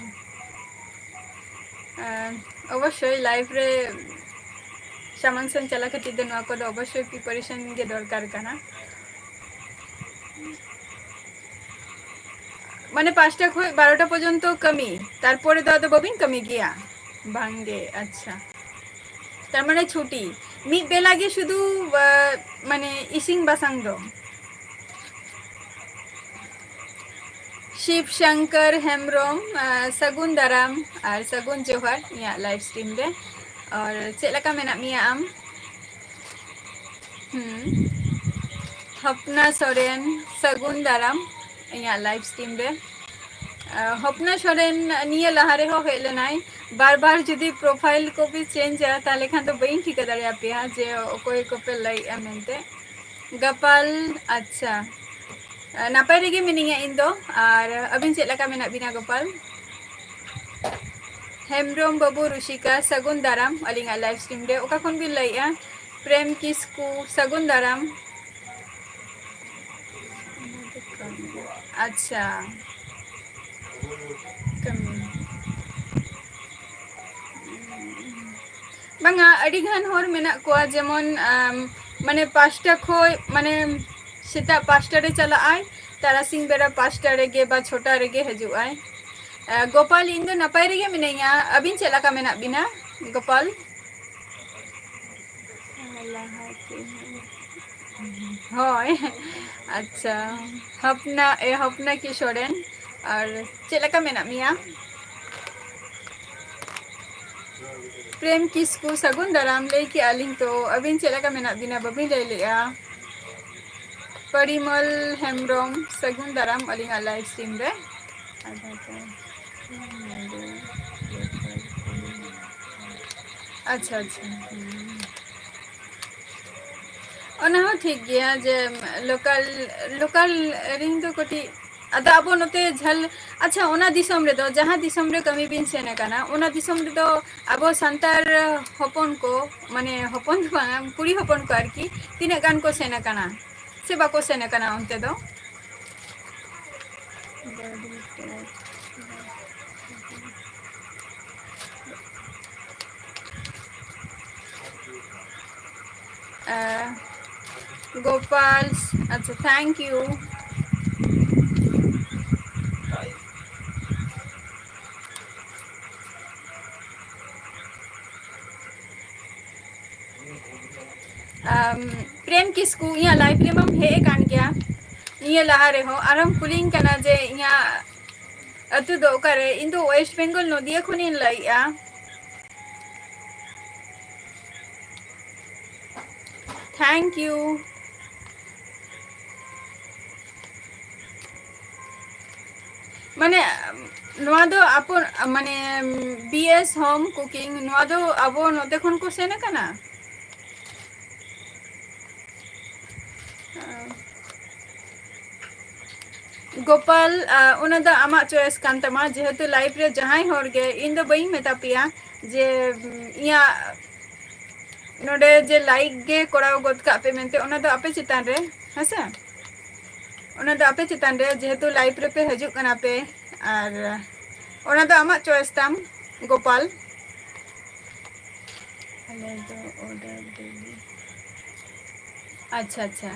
ᱟᱨ ᱚᱵᱚᱥᱥᱳᱭ live ᱨᱮ ᱥᱟᱢᱟᱝ ᱥᱮᱱ ᱪᱟᱞᱟᱣ ᱠᱷᱟᱹᱛᱤᱨ ᱛᱮ ᱱᱚᱣᱟ ᱠᱚᱫᱚ ᱚᱵᱚᱥᱥᱳᱭ preparation ᱜᱮ ᱫᱚᱨᱠᱟᱨ ᱠᱟᱱᱟ᱾ ᱢᱟᱱᱮ ᱯᱟᱸᱪᱴᱟ ᱠᱷᱚᱱ ᱵᱟᱨᱚᱴᱟ ᱯᱚᱨᱡᱚᱱᱛᱚ ᱠᱟᱹᱢᱤ, ᱛᱟᱨᱯᱚᱨᱮ ᱫᱚ ᱟᱫᱚ ᱵᱟᱹᱵᱤᱱ ᱠᱟᱹᱢᱤ ᱜᱮᱭᱟ? ᱵᱟᱝᱜᱮ, ᱟᱪᱪᱷᱟ᱾ ᱛᱟᱨ ᱢᱟᱱᱮ ᱪᱷᱩᱴᱤ, ᱢᱤᱫ ᱵᱮᱞᱟ ᱜᱮ ᱥᱩᱫᱷᱩ, ᱟ, ᱢᱟᱱᱮ ᱤᱥᱤᱱ ᱵᱟᱥᱟᱝ ᱫᱚ᱾ ᱥᱤᱵ ᱥᱚᱝᱠᱚᱨ ᱦᱮᱢᱵᱨᱚᱢ, ᱟ, ᱥᱟᱹᱜᱩᱱ ᱫᱟᱨᱟᱢ ᱟᱨ ᱥᱟᱹᱜᱩᱱ ᱡᱚᱦᱟᱨ ᱤᱧᱟᱹᱜ live stream ᱨᱮ᱾ ᱟᱨ ᱪᱮᱫ ᱞᱮᱠᱟ ᱢᱮᱱᱟᱜ ᱢᱮᱭᱟ ᱟᱢ? ᱦᱩᱸ᱾ ᱦᱚᱯᱱᱟ ᱥᱚᱨᱮᱱ, ᱥᱟᱹᱜᱩᱱ ᱫᱟᱨᱟᱢ ᱤᱧᱟᱹᱜ live stream ᱨᱮ᱾ ᱟ, ᱦᱚᱯᱱᱟ ᱥᱚᱨᱮᱱ ᱱᱤᱭᱟᱹ ᱞᱟᱦᱟ ᱨᱮᱦᱚᱸ ᱦᱮᱡ ᱞᱮᱱᱟᱭ᱾ ᱵᱟᱨ ᱵᱟᱨ ᱡᱩᱫᱤ profile ᱠᱚᱯᱮ changeᱟ, ᱛᱟᱦᱞᱮ ᱠᱷᱟᱱ ᱫᱚ ᱵᱟᱹᱧ ᱴᱷᱤᱠᱟᱹ ᱫᱟᱲᱮᱭᱟᱯᱮᱭᱟ ᱡᱮ ᱚᱠᱚᱭ ᱠᱚᱯᱮ ᱞᱟᱹᱭᱮᱜᱼᱟ ᱢᱮᱱᱛᱮ᱾ ᱜᱟᱯᱟᱞ, ᱟᱪᱪᱷᱟ᱾ ᱟ, ᱱᱟᱯᱟᱭ ᱨᱮᱜᱮ ᱢᱤᱱᱟᱹᱧᱟ ᱤᱧ ᱫᱚ᱾ ᱟᱨ ᱟᱹᱵᱤᱱ ᱪᱮᱫ ᱞᱮᱠᱟ ᱢᱮᱱᱟᱜ ᱵᱤᱱᱟ ᱜᱳᱯᱟᱞ? ᱦᱮᱢᱵᱨᱚᱢ ᱵᱟᱹᱵᱩ ᱨᱩᱥᱤᱠᱟ, ᱥᱟᱹᱜᱩᱱ ᱫᱟᱨᱟᱢ ᱟᱹᱞᱤᱧᱟᱜ live stream ᱨᱮ᱾ ᱚᱠᱟ ᱠᱷᱚᱱ ᱵᱤᱱ ᱞᱟᱹᱭᱮᱜᱼᱟ? ᱯᱨᱮᱢ ᱠᱤᱥᱠᱩ, ᱥᱟᱹᱜᱩᱱ ᱫᱟᱨᱟᱢ᱾ ᱟᱪᱪᱷᱟ᱾ ᱠᱟᱹᱢᱤ᱾ ᱵᱟᱝᱟ, ᱟᱹᱰᱤ ᱜᱟᱱ ᱦᱚᱲ ᱢᱮᱱᱟᱜ ᱠᱚᱣᱟ, ᱡᱮᱢᱚᱱ, ᱟᱢ, ᱢᱟᱱᱮ ᱯᱟᱸᱪᱴᱟ ᱠᱷᱚᱡ, ᱢᱟᱱᱮ ᱥᱮᱛᱟᱜ ᱯᱟᱸᱪᱴᱟ ᱨᱮ ᱪᱟᱞᱟᱜ ᱟᱭ, ᱛᱟᱨᱟᱥᱤᱧ ᱵᱮᱲᱟ ᱯᱟᱸᱪᱴᱟ ᱨᱮᱜᱮ ᱵᱟ ᱪᱷᱚᱴᱟ ᱨᱮᱜᱮ ᱦᱤᱡᱩᱜ ᱟᱭ᱾ ᱟ, ᱜᱳᱯᱟᱞ, ᱤᱧ ᱫᱚ ᱱᱟᱯᱟᱭ ᱨᱮᱜᱮ ᱢᱤᱱᱟᱹᱧᱟ, ᱟᱹᱵᱤᱱ ᱪᱮᱫ ᱞᱮᱠᱟ ᱢᱮᱱᱟᱜ ᱵᱤᱱᱟ ᱜᱳᱯᱟᱞ? ᱦᱳᱭ᱾ ᱟᱪᱪᱷᱟ, ᱦᱚᱯᱱᱟ, ᱮ, ᱦᱚᱯᱱᱟ ᱠᱤ ᱥᱚᱨᱮᱱ, ᱟᱨ ᱪᱮᱫ ᱞᱮᱠᱟ ᱢᱮᱱᱟᱜ ᱢᱮᱭᱟ? ᱯᱨᱮᱢ ᱠᱤᱥᱠᱩ, ᱥᱟᱹᱜᱩᱱ ᱫᱟᱨᱟᱢ᱾ ᱞᱟᱹᱭ ᱠᱮᱜᱼᱟ ᱞᱤᱧ ᱛᱚ, ᱟᱹᱵᱤᱱ ᱪᱮᱫ ᱞᱮᱠᱟ ᱢᱮᱱᱟᱜ ᱵᱤᱱᱟ? ᱵᱟᱹᱵᱤᱱ ᱞᱟᱹᱭ ᱞᱮᱜᱼᱟ᱾ ᱯᱚᱨᱤᱢᱚᱞ ᱦᱮᱢᱵᱨᱚᱢ, ᱥᱟᱹᱜᱩᱱ ᱫᱟᱨᱟᱢ ᱟᱹᱞᱤᱧᱟᱜ live stream ᱨᱮ᱾ ᱟᱪᱪᱷᱟ, ᱟᱪᱪᱷᱟ᱾ ᱦᱩᱸ᱾ ᱚᱱᱟ ᱦᱚᱸ ᱴᱷᱤᱠ ᱜᱮᱭᱟ ᱡᱮ local, local ᱨᱤᱱ ᱫᱚ ᱠᱟᱹᱴᱤᱡ, ᱟᱫᱚ ᱟᱵᱚ ᱱᱚᱛᱮ ᱡᱷᱟᱹᱞ, ᱟᱪᱪᱷᱟ, ᱚᱱᱟ ᱫᱤᱥᱚᱢ ᱨᱮᱫᱚ, ᱡᱟᱦᱟᱸ ᱫᱤᱥᱚᱢ ᱨᱮ ᱠᱟᱹᱢᱤ ᱵᱤᱱ ᱥᱮᱱ ᱟᱠᱟᱱᱟ, ᱚᱱᱟ ᱫᱤᱥᱚᱢ ᱨᱮᱫᱚ ᱟᱵᱚ ᱥᱟᱱᱛᱟᱲ ᱦᱚᱯᱚᱱ ᱠᱚ, ᱢᱟᱱᱮ ᱦᱚᱯᱚᱱ ᱫᱚ ᱵᱟᱝᱟ, ᱠᱩᱲᱤ ᱦᱚᱯᱚᱱ ᱠᱚ ᱟᱨᱠᱤ, ᱛᱤᱱᱟᱹᱜ ᱜᱟᱱ ᱠᱚ ᱥᱮᱱ ᱟᱠᱟᱱᱟ ᱥᱮ ᱵᱟᱠᱚ ᱥᱮᱱ ᱟᱠᱟᱱᱟ ᱚᱱᱛᱮ ᱫᱚ? ᱟᱨ ᱜᱳᱯᱟᱞ, ᱟᱪᱪᱷᱟ, thank you᱾ ᱟᱢ, ᱯᱨᱮᱢ ᱠᱤᱥᱠᱩ, ᱤᱧᱟᱹᱜ live ᱨᱮᱢᱟᱢ ᱦᱮᱡ ᱟᱠᱟᱱ ᱜᱮᱭᱟ ᱱᱤᱭᱟᱹ ᱞᱟᱦᱟ ᱨᱮᱦᱚᱸ, ᱟᱨᱦᱚᱸᱢ ᱠᱩᱞᱤᱧ ᱠᱟᱱᱟ ᱡᱮ ᱤᱧᱟᱹᱜ ᱟᱹᱛᱩ ᱫᱚ ᱚᱠᱟᱨᱮ? ᱤᱧ ᱫᱚ West Bengal, ᱱᱚᱫᱤᱭᱟ ᱠᱷᱚᱱᱤᱧ ᱞᱟᱹᱭᱮᱜᱼᱟ᱾ Thank you᱾ ᱢᱟᱱᱮ, ᱱᱚᱣᱟ ᱫᱚ ᱟᱯᱚ-, ᱢᱟᱱᱮ, B S home cooking, ᱱᱚᱣᱟ ᱫᱚ ᱟᱵᱚ ᱱᱚᱛᱮ ᱠᱷᱚᱱ ᱠᱚ ᱥᱮᱱ ᱟᱠᱟᱱᱟ? ᱜᱳᱯᱟᱞ, ᱟ, ᱚᱱᱟ ᱫᱚ ᱟᱢᱟᱜ choice ᱠᱟᱱ ᱛᱟᱢᱟ, ᱡᱮᱦᱮᱛᱩ live ᱨᱮ ᱡᱟᱦᱟᱸᱭ ᱦᱚᱲ ᱜᱮ, ᱤᱧ ᱫᱚ ᱵᱟᱹᱧ ᱢᱮᱛᱟ ᱯᱮᱭᱟ ᱡᱮ, ᱩᱢ, ᱤᱧᱟᱹᱜ ᱱᱚᱰᱮ ᱡᱮ like ᱜᱮ ᱠᱚᱨᱟᱣ ᱜᱚᱫ ᱠᱟᱜ ᱯᱮ ᱢᱮᱱᱛᱮ, ᱚᱱᱟ ᱫᱚ ᱟᱯᱮ ᱪᱮᱛᱟᱱ ᱨᱮ, ᱦᱮᱸᱥᱮ? ᱚᱱᱟ ᱫᱚ ᱟᱯᱮ ᱪᱮᱛᱟᱱ ᱨᱮ, ᱡᱮᱦᱮᱛᱩ live ᱨᱮᱯᱮ ᱦᱤᱡᱩᱜ ᱠᱟᱱᱟ ᱯᱮ, ᱟᱨ ᱚᱱᱟ ᱫᱚ ᱟᱢᱟᱜ choice ᱛᱟᱢ, ᱜᱳᱯᱟᱞ᱾ ᱟᱞᱮ ᱫᱚ order daily᱾ ᱟᱪᱪᱷᱟ, ᱟᱪᱪᱷᱟ᱾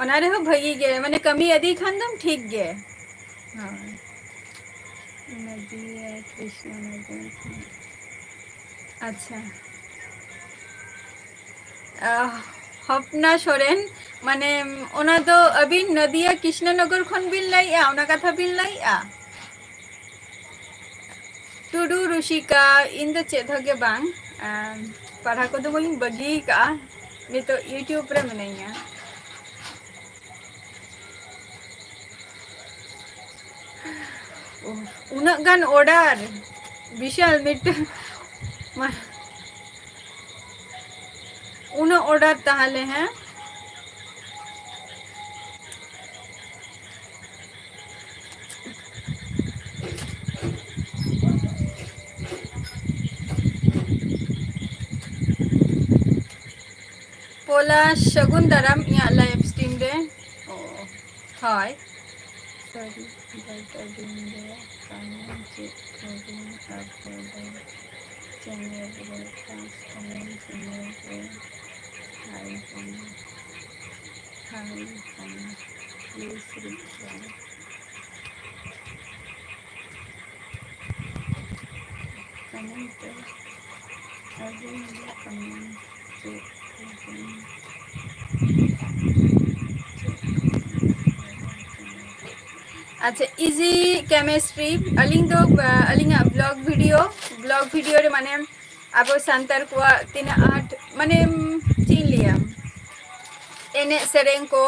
ᱚᱱᱟ ᱨᱮᱦᱚᱸ ᱵᱷᱟᱹᱜᱤ ᱜᱮ, ᱢᱟᱱᱮ ᱠᱟᱹᱢᱤ ᱤᱫᱤ ᱠᱷᱟᱱ ᱫᱚᱢ ᱴᱷᱤᱠ ᱜᱮ᱾ ᱦᱳᱭ᱾ ᱱᱚᱫᱤᱭᱟ ᱠᱨᱤᱥᱱᱚᱱᱚᱜᱚᱨ ᱠᱷᱚᱱ᱾ ᱟᱪᱪᱷᱟ᱾ ᱟᱦ, ᱦᱚᱯᱱᱟ ᱥᱚᱨᱮᱱ, ᱢᱟᱱᱮ, ᱚᱱᱟ ᱫᱚ ᱟᱹᱵᱤᱱ ᱱᱚᱫᱤᱭᱟ ᱠᱨᱤᱥᱱᱚᱱᱚᱜᱚᱨ ᱠᱷᱚᱱ ᱵᱤᱱ ᱞᱟᱹᱭᱮᱜᱼᱟ, ᱚᱱᱟ ᱠᱟᱛᱷᱟ ᱵᱤᱱ ᱞᱟᱹᱭᱮᱜᱼᱟ? ᱴᱩᱰᱩ ᱨᱩᱥᱤᱠᱟ, ᱤᱧ ᱫᱚ ᱪᱮᱫ ᱦᱚᱸ ᱜᱮ ᱵᱟᱝ, ᱟᱢ, ᱯᱟᱲᱦᱟᱣ ᱠᱚᱫᱚ ᱵᱟᱹᱧ ᱵᱟᱹᱜᱤ ᱠᱟᱜᱼᱟ, ᱱᱤᱛᱚᱜ YouTube ᱨᱮ ᱢᱤᱱᱟᱹᱧᱟ᱾ ᱩᱦ, ᱩᱱᱟᱹᱜ ᱜᱟᱱ order, ᱵᱤᱥᱟᱞ ᱢᱤᱫᱴᱟᱝ, ᱢᱟ-, ᱩᱱᱟᱹᱜ order ᱛᱟᱦᱞᱮ, ᱦᱮᱸ? ᱯᱚᱞᱟᱥ, ᱥᱟᱹᱜᱩᱱ ᱫᱟᱨᱟᱢ ᱤᱧᱟᱹᱜ live stream ᱨᱮ᱾ ᱚ, ᱦᱳᱭ᱾ Sorry, but ᱟᱹᱵᱤᱱ ᱫᱚ ᱠᱟᱹᱢᱤ ᱪᱮᱫ ᱠᱚᱵᱤᱱ upload ᱪᱮᱱᱮᱞ ᱨᱮ? First ᱠᱟᱹᱢᱤ ᱪᱮᱱᱮᱞ ᱨᱮ ᱦᱟᱭ ᱠᱟᱱᱟ, ᱦᱟᱭ ᱠᱟᱱᱟ, please reply᱾ ᱠᱟᱹᱢᱤ ᱫᱚ ᱟᱹᱵᱤᱱ ᱫᱚ ᱠᱟᱹᱢᱤ ᱪᱮᱫ ᱠᱚᱵᱤᱱ ᱟᱪᱪᱷᱟ, Easy Chemistry, ᱟᱹᱞᱤᱧ ᱫᱚ, ᱟ, ᱟᱹᱞᱤᱧᱟᱜ vlog video, vlog video ᱨᱮ, ᱢᱟᱱᱮ, ᱟᱵᱚ ᱥᱟᱱᱛᱟᱲ ᱠᱚᱣᱟᱜ ᱛᱤᱱᱟᱹᱜ ᱟᱸᱴ, ᱢᱟᱱᱮ, ᱪᱮᱫ ᱤᱧ ᱞᱟᱹᱭᱟ, ᱮᱱᱮᱡ ᱥᱮᱨᱮᱧ ᱠᱚ,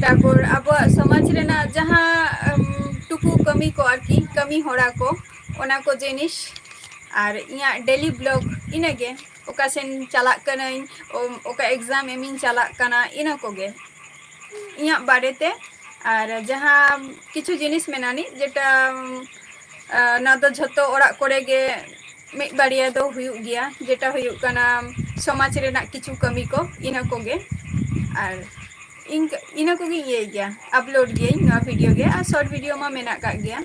ᱛᱟᱨᱯᱚᱨ ᱟᱵᱚᱣᱟᱜ ᱥᱚᱢᱟᱡᱽ ᱨᱮᱱᱟᱜ ᱡᱟᱦᱟᱸ, ᱩᱢ, ᱴᱩᱠᱩ ᱠᱟᱹᱢᱤ ᱠᱚ ᱟᱨᱠᱤ, ᱠᱟᱹᱢᱤ ᱦᱚᱨᱟ ᱠᱚ, ᱚᱱᱟ ᱠᱚ ᱡᱤᱱᱤᱥ, ᱟᱨ ᱤᱧᱟᱹᱜ daily vlog ᱤᱱᱟᱹᱜᱮ, ᱚᱠᱟ ᱥᱮᱱ ᱪᱟᱞᱟᱜ ᱠᱟᱹᱱᱟᱹᱧ, ᱚ-, ᱚᱠᱟ exam ᱮᱢᱤᱧ ᱪᱟᱞᱟᱜ ᱠᱟᱱᱟ, ᱤᱱᱟᱹ ᱠᱚᱜᱮ ᱤᱧᱟᱹᱜ ᱵᱟᱨᱮᱛᱮ᱾ ᱟᱨ ᱡᱟᱦᱟᱸ ᱠᱤᱪᱷᱩ ᱡᱤᱱᱤᱥ ᱢᱮᱱᱟᱜ ᱟᱹᱱᱤᱡ, ᱡᱮᱴᱟ, ᱩᱢ, ᱟ, ᱱᱚᱣᱟ ᱫᱚ ᱡᱷᱚᱛᱚ ᱚᱲᱟᱜ ᱠᱚᱨᱮ ᱜᱮ ᱢᱤᱫ ᱵᱟᱨᱭᱟ ᱫᱚ ᱦᱩᱭᱩᱜ ᱜᱮᱭᱟ, ᱡᱮᱴᱟ ᱦᱩᱭᱩᱜ ᱠᱟᱱᱟ ᱥᱚᱢᱟᱡᱽ ᱨᱮᱱᱟᱜ ᱠᱤᱪᱷᱩ ᱠᱟᱹᱢᱤ ᱠᱚ, ᱤᱱᱟᱹ ᱠᱚᱜᱮ᱾ ᱟᱨ ᱤᱱᱠᱟᱹ, ᱤᱱᱟᱹ ᱠᱚᱜᱮᱧ ᱤᱭᱟᱹᱭ ᱜᱮᱭᱟ, upload ᱜᱤᱭᱟᱹᱧ ᱱᱚᱣᱟ video ᱜᱮ, ᱟᱨ short video ᱢᱟ ᱢᱮᱱᱟᱜ ᱠᱟᱜ ᱜᱮᱭᱟ᱾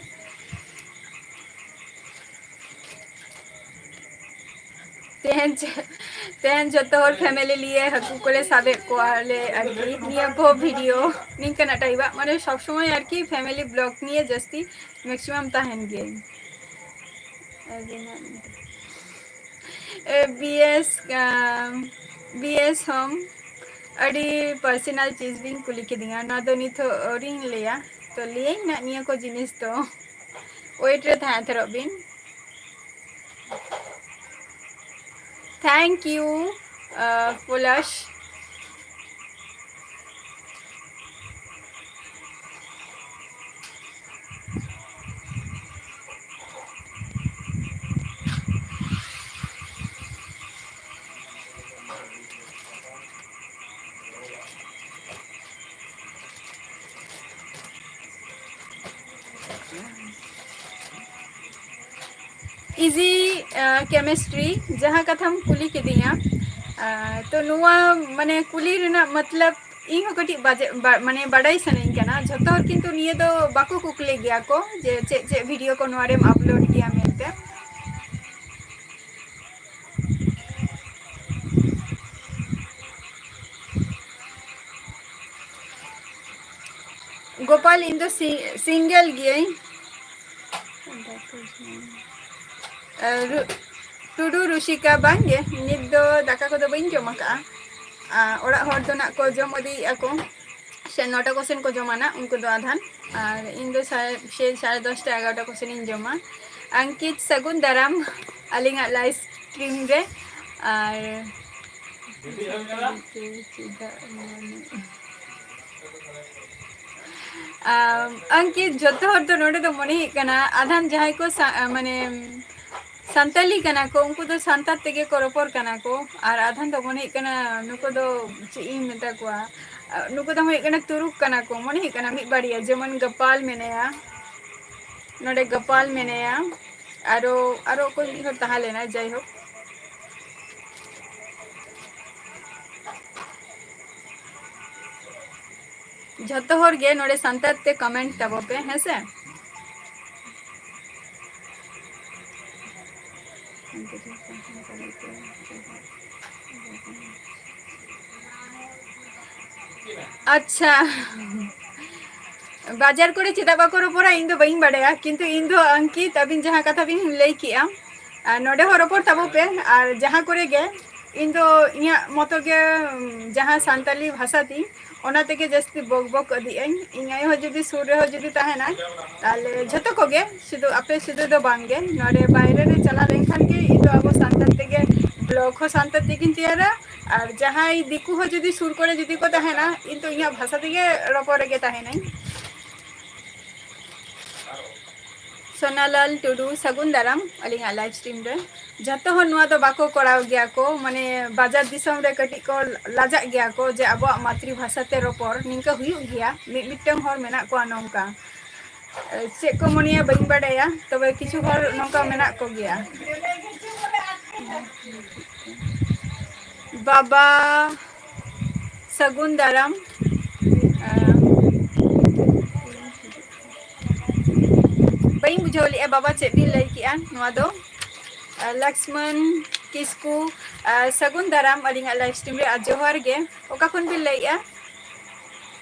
ᱛᱮᱦᱮᱧ ᱪᱮ-, ᱛᱮᱦᱮᱧ ᱡᱚᱛᱚ ᱦᱚᱲ family ᱞᱤᱭᱮ ᱦᱟᱹᱠᱩ ᱠᱚᱞᱮ ᱥᱟᱵᱮᱫ ᱠᱚᱣᱟ ᱞᱮ ᱟᱨᱠᱤ, ᱱᱤᱭᱟᱹ ᱠᱚ video ᱱᱤᱝᱠᱟᱹᱱᱟᱜ type ᱟᱜ, ᱢᱟᱱᱮ ᱥᱚᱵ ᱥᱚᱢᱚᱭ ᱟᱨᱠᱤ family vlog ᱱᱤᱭᱮ ᱡᱟᱹᱥᱛᱤ maximum ᱛᱟᱦᱮᱱ ᱜᱮᱭᱟᱹᱧ᱾ ᱟᱹᱵᱤᱱᱟᱜ ᱧᱩᱛᱩᱢ? ᱮ, B S, ᱟᱢ, B ᱦᱚᱸ ᱟᱹᱰᱤ personal ᱪᱤᱡᱽ ᱵᱤᱱ ᱠᱩᱞᱤ ᱠᱤᱫᱤᱧᱟ, ᱱᱚᱣᱟ ᱫᱚ ᱱᱤᱛᱚᱜ ᱟᱹᱣᱨᱤᱧ ᱞᱟᱹᱭᱟ, ᱛᱚ ᱞᱟᱹᱭᱟᱹᱧ ᱱᱟᱜ ᱱᱤᱭᱟᱹ ᱠᱚ ᱡᱤᱱᱤᱥ ᱫᱚ᱾ Wait ᱨᱮ ᱛᱟᱦᱮᱸ ᱦᱟᱛᱟᱲᱚᱜ ᱵᱤᱱ᱾ Thank you, uh, Palash. Easy, ᱟᱸ, chemistry, ᱡᱟᱦᱟᱸ ᱠᱟᱛᱷᱟᱢ ᱠᱩᱞᱤ ᱠᱤᱫᱤᱧᱟ, ᱟᱸ, ᱛᱚ ᱱᱚᱣᱟ ᱢᱟᱱᱮ ᱠᱩᱞᱤ ᱨᱮᱱᱟᱜ ᱢᱚᱛᱞᱚᱵ ᱤᱧ ᱦᱚᱸ ᱠᱟᱹᱴᱤᱡ ᱵᱟᱡᱮ-, ᱵᱟ-, ᱢᱟᱱᱮ ᱵᱟᱰᱟᱭ ᱥᱟᱱᱟᱧ ᱠᱟᱱᱟ᱾ ᱡᱷᱚᱛᱚ ᱦᱚᱲ ᱠᱤᱱᱛᱩ ᱱᱤᱭᱟᱹ ᱫᱚ ᱵᱟᱠᱚ ᱠᱩᱠᱞᱤ ᱜᱮᱭᱟ ᱠᱚ ᱡᱮ ᱪᱮᱫ ᱪᱮᱫ video ᱠᱚ ᱱᱚᱣᱟ ᱨᱮᱢ upload ᱜᱮᱭᱟ ᱢᱮᱱᱛᱮ᱾ ᱜᱳᱯᱟᱞ, ᱤᱧ ᱫᱚ ᱥᱤ-, single ᱜᱤᱭᱟᱹᱧ᱾ ᱟᱨ ᱨᱩ-, ᱴᱩᱰᱩ ᱨᱩᱥᱤᱠᱟ, ᱵᱟᱝᱜᱮ, ᱱᱤᱛ ᱫᱚ ᱫᱟᱠᱟ ᱠᱚᱫᱚ ᱵᱟᱹᱧ ᱡᱚᱢ ᱟᱠᱟᱜᱼᱟ᱾ ᱟᱨ ᱚᱲᱟᱜ ᱦᱚᱲ ᱫᱚ ᱱᱟᱜ ᱠᱚ ᱡᱚᱢ ᱤᱫᱤᱭᱮᱫᱼᱟ ᱠᱚ, ᱥᱮ ᱱᱚᱴᱟ ᱠᱚᱥᱮᱱ ᱠᱚ ᱡᱚᱢᱟ ᱱᱟᱜ ᱩᱱᱠᱩ ᱫᱚ ᱟᱫᱷᱟᱱ᱾ ᱟᱨ ᱤᱧ ᱫᱚ ᱥᱟᱲᱮ, ᱥᱮᱭ ᱥᱟᱲᱮ ᱫᱚᱥᱴᱟ, ᱮᱜᱟᱨᱚᱴᱟ ᱠᱚᱥᱮᱱᱤᱧ ᱡᱚᱢᱟ᱾ ᱟᱝᱠᱤᱛ, ᱥᱟᱹᱜᱩᱱ ᱫᱟᱨᱟᱢ ᱟᱹᱞᱤᱧᱟᱜ live stream ᱨᱮ᱾ ᱟᱨ ᱪᱮᱫᱟᱜ ᱢᱟᱱᱮ ᱟᱢ, ᱟᱝᱠᱤᱛ, ᱡᱚᱛᱚ ᱦᱚᱲ ᱫᱚ ᱱᱚᱰᱮ ᱫᱚ ᱢᱚᱱᱮ ᱦᱩᱭᱩᱜ ᱠᱟᱱᱟ, ᱟᱫᱷᱟᱱ ᱡᱟᱦᱟᱸᱭ ᱠᱚ ᱥᱟ-, ᱢᱟᱱᱮ, ᱥᱟᱱᱛᱟᱞᱤ ᱠᱟᱱᱟ ᱠᱚ, ᱩᱱᱠᱩ ᱫᱚ ᱥᱟᱱᱛᱟᱲ ᱛᱮᱜᱮ ᱠᱚ ᱨᱚᱯᱚᱲ ᱠᱟᱱᱟ ᱠᱚ, ᱟᱨ ᱟᱫᱷᱟᱱ ᱫᱚ ᱢᱚᱱᱮ ᱦᱩᱭᱩᱜ ᱠᱟᱱᱟ, ᱱᱩᱠᱩ ᱫᱚ ᱪᱮᱫ ᱤᱧ ᱢᱮᱛᱟ ᱠᱚᱣᱟ, ᱱᱩᱠᱩ ᱫᱚ ᱦᱩᱭᱩᱜ ᱠᱟᱱᱟ ᱛᱩᱨᱩᱠ ᱠᱟᱱᱟ ᱠᱚ, ᱢᱚᱱᱮ ᱦᱩᱭᱩᱜ ᱠᱟᱱᱟ ᱢᱤᱫ ᱵᱟᱨᱭᱟ, ᱡᱮᱢᱚᱱ ᱜᱟᱯᱟᱞ ᱢᱮᱱᱟᱭᱟ, ᱱᱚᱰᱮ ᱜᱟᱯᱟᱞ ᱢᱮᱱᱟᱭᱟ, ᱟᱨᱚ, ᱟᱨᱚ ᱚᱠᱚᱭ ᱢᱤᱫ ᱦᱚᱲ ᱛᱟᱦᱮᱸ ᱞᱮᱱᱟ, ᱡᱟᱭᱦᱳᱠ᱾ ᱡᱷᱚᱛᱚ ᱦᱚᱲ ᱜᱮ ᱱᱚᱰᱮ ᱥᱟᱱᱛᱟᱲ ᱛᱮ comment ᱛᱟᱵᱚ ᱯᱮ, ᱦᱮᱸ ᱥᱮ? ᱟᱪᱪᱷᱟ, ᱵᱟᱡᱟᱨ ᱠᱚᱨᱮ ᱪᱮᱫᱟᱜ ᱵᱟᱠᱚ ᱨᱚᱯᱚᱲᱟ, ᱤᱧ ᱫᱚ ᱵᱟᱹᱧ ᱵᱟᱰᱟᱭᱟ, ᱠᱤᱱᱛᱩ ᱤᱧ ᱫᱚ ᱟᱝᱠᱤᱛ, ᱟᱹᱵᱤᱱ ᱡᱟᱦᱟᱸ ᱠᱟᱛᱷᱟ ᱵᱤᱱ ᱞᱟᱹᱭ ᱠᱮᱜᱼᱟ, ᱟᱨ ᱱᱚᱰᱮ ᱦᱚᱸ ᱨᱚᱯᱚᱲ ᱛᱟᱵᱚ ᱯᱮ, ᱟᱨ ᱡᱟᱦᱟᱸ ᱠᱚᱨᱮ ᱜᱮ ᱤᱧ ᱫᱚ ᱤᱧᱟᱹᱜ ᱢᱚᱛᱚ ᱜᱮ, ᱩᱢ, ᱡᱟᱦᱟᱸ ᱥᱟᱱᱛᱟᱞᱤ ᱵᱷᱟᱥᱟ ᱛᱤᱧ, ᱚᱱᱟ ᱛᱮᱜᱮ ᱡᱟᱹᱥᱛᱤ ᱵᱚᱠ ᱵᱚᱠ ᱟᱹᱫᱤᱜ ᱟᱹᱧ᱾ ᱤᱧ ᱟᱭᱳ ᱦᱚᱸ ᱡᱩᱫᱤ ᱥᱩᱨ ᱨᱮᱦᱚᱸ ᱡᱩᱫᱤ ᱛᱟᱦᱮᱱᱟᱭ, ᱛᱟᱦᱞᱮ ᱡᱷᱚᱛᱚ ᱠᱚᱜᱮ, ᱥᱩᱫᱷᱩ ᱟᱯᱮ ᱥᱩᱫᱷᱩ ᱫᱚ ᱵᱟᱝ ᱜᱮ, ᱱᱚᱰᱮ ᱵᱟᱭᱨᱮ ᱨᱮ ᱪᱟᱞᱟᱣ ᱞᱮᱱᱠᱷᱟᱱ ᱜᱮ ᱤᱧ ᱫᱚ ᱟᱵᱚ ᱥᱟᱱᱛᱟᱲ ᱛᱮᱜᱮ, ᱵᱞᱚᱜ ᱦᱚᱸ ᱥᱟᱱᱛᱟᱲ ᱛᱮᱜᱮᱧ ᱛᱮᱭᱟᱨᱟ᱾ ᱟᱨ ᱡᱟᱦᱟᱸᱭ ᱫᱤᱠᱩ ᱦᱚᱸ ᱡᱩᱫᱤ ᱥᱩᱨ ᱠᱚᱨᱮ ᱡᱩᱫᱤ ᱠᱚ ᱛᱟᱦᱮᱱᱟ, ᱤᱧ ᱫᱚ ᱤᱧᱟᱹᱜ ᱵᱷᱟᱥᱟ ᱛᱮᱜᱮ ᱨᱚᱯᱚᱲ ᱨᱮᱜᱮ ᱛᱟᱦᱮᱱᱟᱹᱧ᱾ ᱥᱳᱱᱟᱞᱟᱞ ᱴᱩᱰᱩ, ᱥᱟᱹᱜᱩᱱ ᱫᱟᱨᱟᱢ ᱟᱹᱞᱤᱧᱟᱜ ᱞᱟᱭᱤᱵᱷ ᱥᱴᱨᱤᱢ ᱨᱮ᱾ ᱡᱷᱚᱛᱚ ᱦᱚᱲ ᱱᱚᱣᱟ ᱫᱚ ᱵᱟᱠᱚ ᱠᱚᱨᱟᱣ ᱜᱮᱭᱟ ᱠᱚ, ᱢᱟᱱᱮ ᱵᱟᱡᱟᱨ ᱫᱤᱥᱚᱢ ᱨᱮ ᱠᱟᱹᱴᱤᱡ ᱠᱚ ᱞᱟᱡᱟᱜ ᱜᱮᱭᱟ ᱠᱚ ᱡᱮ ᱟᱵᱚᱣᱟᱜ ᱢᱟᱛᱨᱤ ᱵᱷᱟᱥᱟ ᱛᱮ ᱨᱚᱯᱚᱲ᱾ ᱱᱤᱝᱠᱟᱹ ᱦᱩᱭᱩᱜ ᱜᱮᱭᱟ, ᱢᱤᱫ ᱢᱤᱫᱴᱟᱝ ᱦᱚᱲ ᱢᱮᱱᱟᱜ ᱠᱚᱣᱟ ᱱᱚᱝᱠᱟ᱾ ᱪᱮᱫ ᱠᱚ ᱢᱚᱱᱮᱭᱟ ᱵᱟᱹᱧ ᱵᱟᱰᱟᱭᱟ, ᱛᱚᱵᱮ ᱠᱤᱪᱷᱩ ᱦᱚᱲ ᱱᱚᱝᱠᱟ ᱢᱮᱱᱟᱜ ᱠᱚᱜᱮᱭᱟ᱾ ᱵᱟᱵᱟ, ᱥᱟᱹᱜᱩᱱ ᱫᱟᱨᱟᱢ᱾ ᱟᱸ, ᱵᱟᱹᱧ ᱵᱩᱡᱷᱟᱹᱣ ᱞᱮᱜᱼᱟ ᱵᱟᱵᱟ, ᱪᱮᱫ ᱵᱤᱱ ᱞᱟᱹᱭ ᱠᱮᱜᱼᱟ ᱱᱚᱣᱟ ᱫᱚ? ᱟᱨ ᱞᱚᱠᱥᱢᱚᱱ ᱠᱤᱥᱠᱩ, ᱟᱨ ᱥᱟᱹᱜᱩᱱ ᱫᱟᱨᱟᱢ ᱟᱹᱞᱤᱧᱟᱜ ᱞᱟᱭᱤᱵᱷ ᱥᱴᱨᱤᱢ ᱨᱮ, ᱟᱨ ᱡᱚᱦᱟᱨ ᱜᱮ᱾ ᱚᱠᱟ ᱠᱷᱚᱱ ᱵᱤᱱ ᱞᱟᱹᱭᱮᱜᱼᱟ?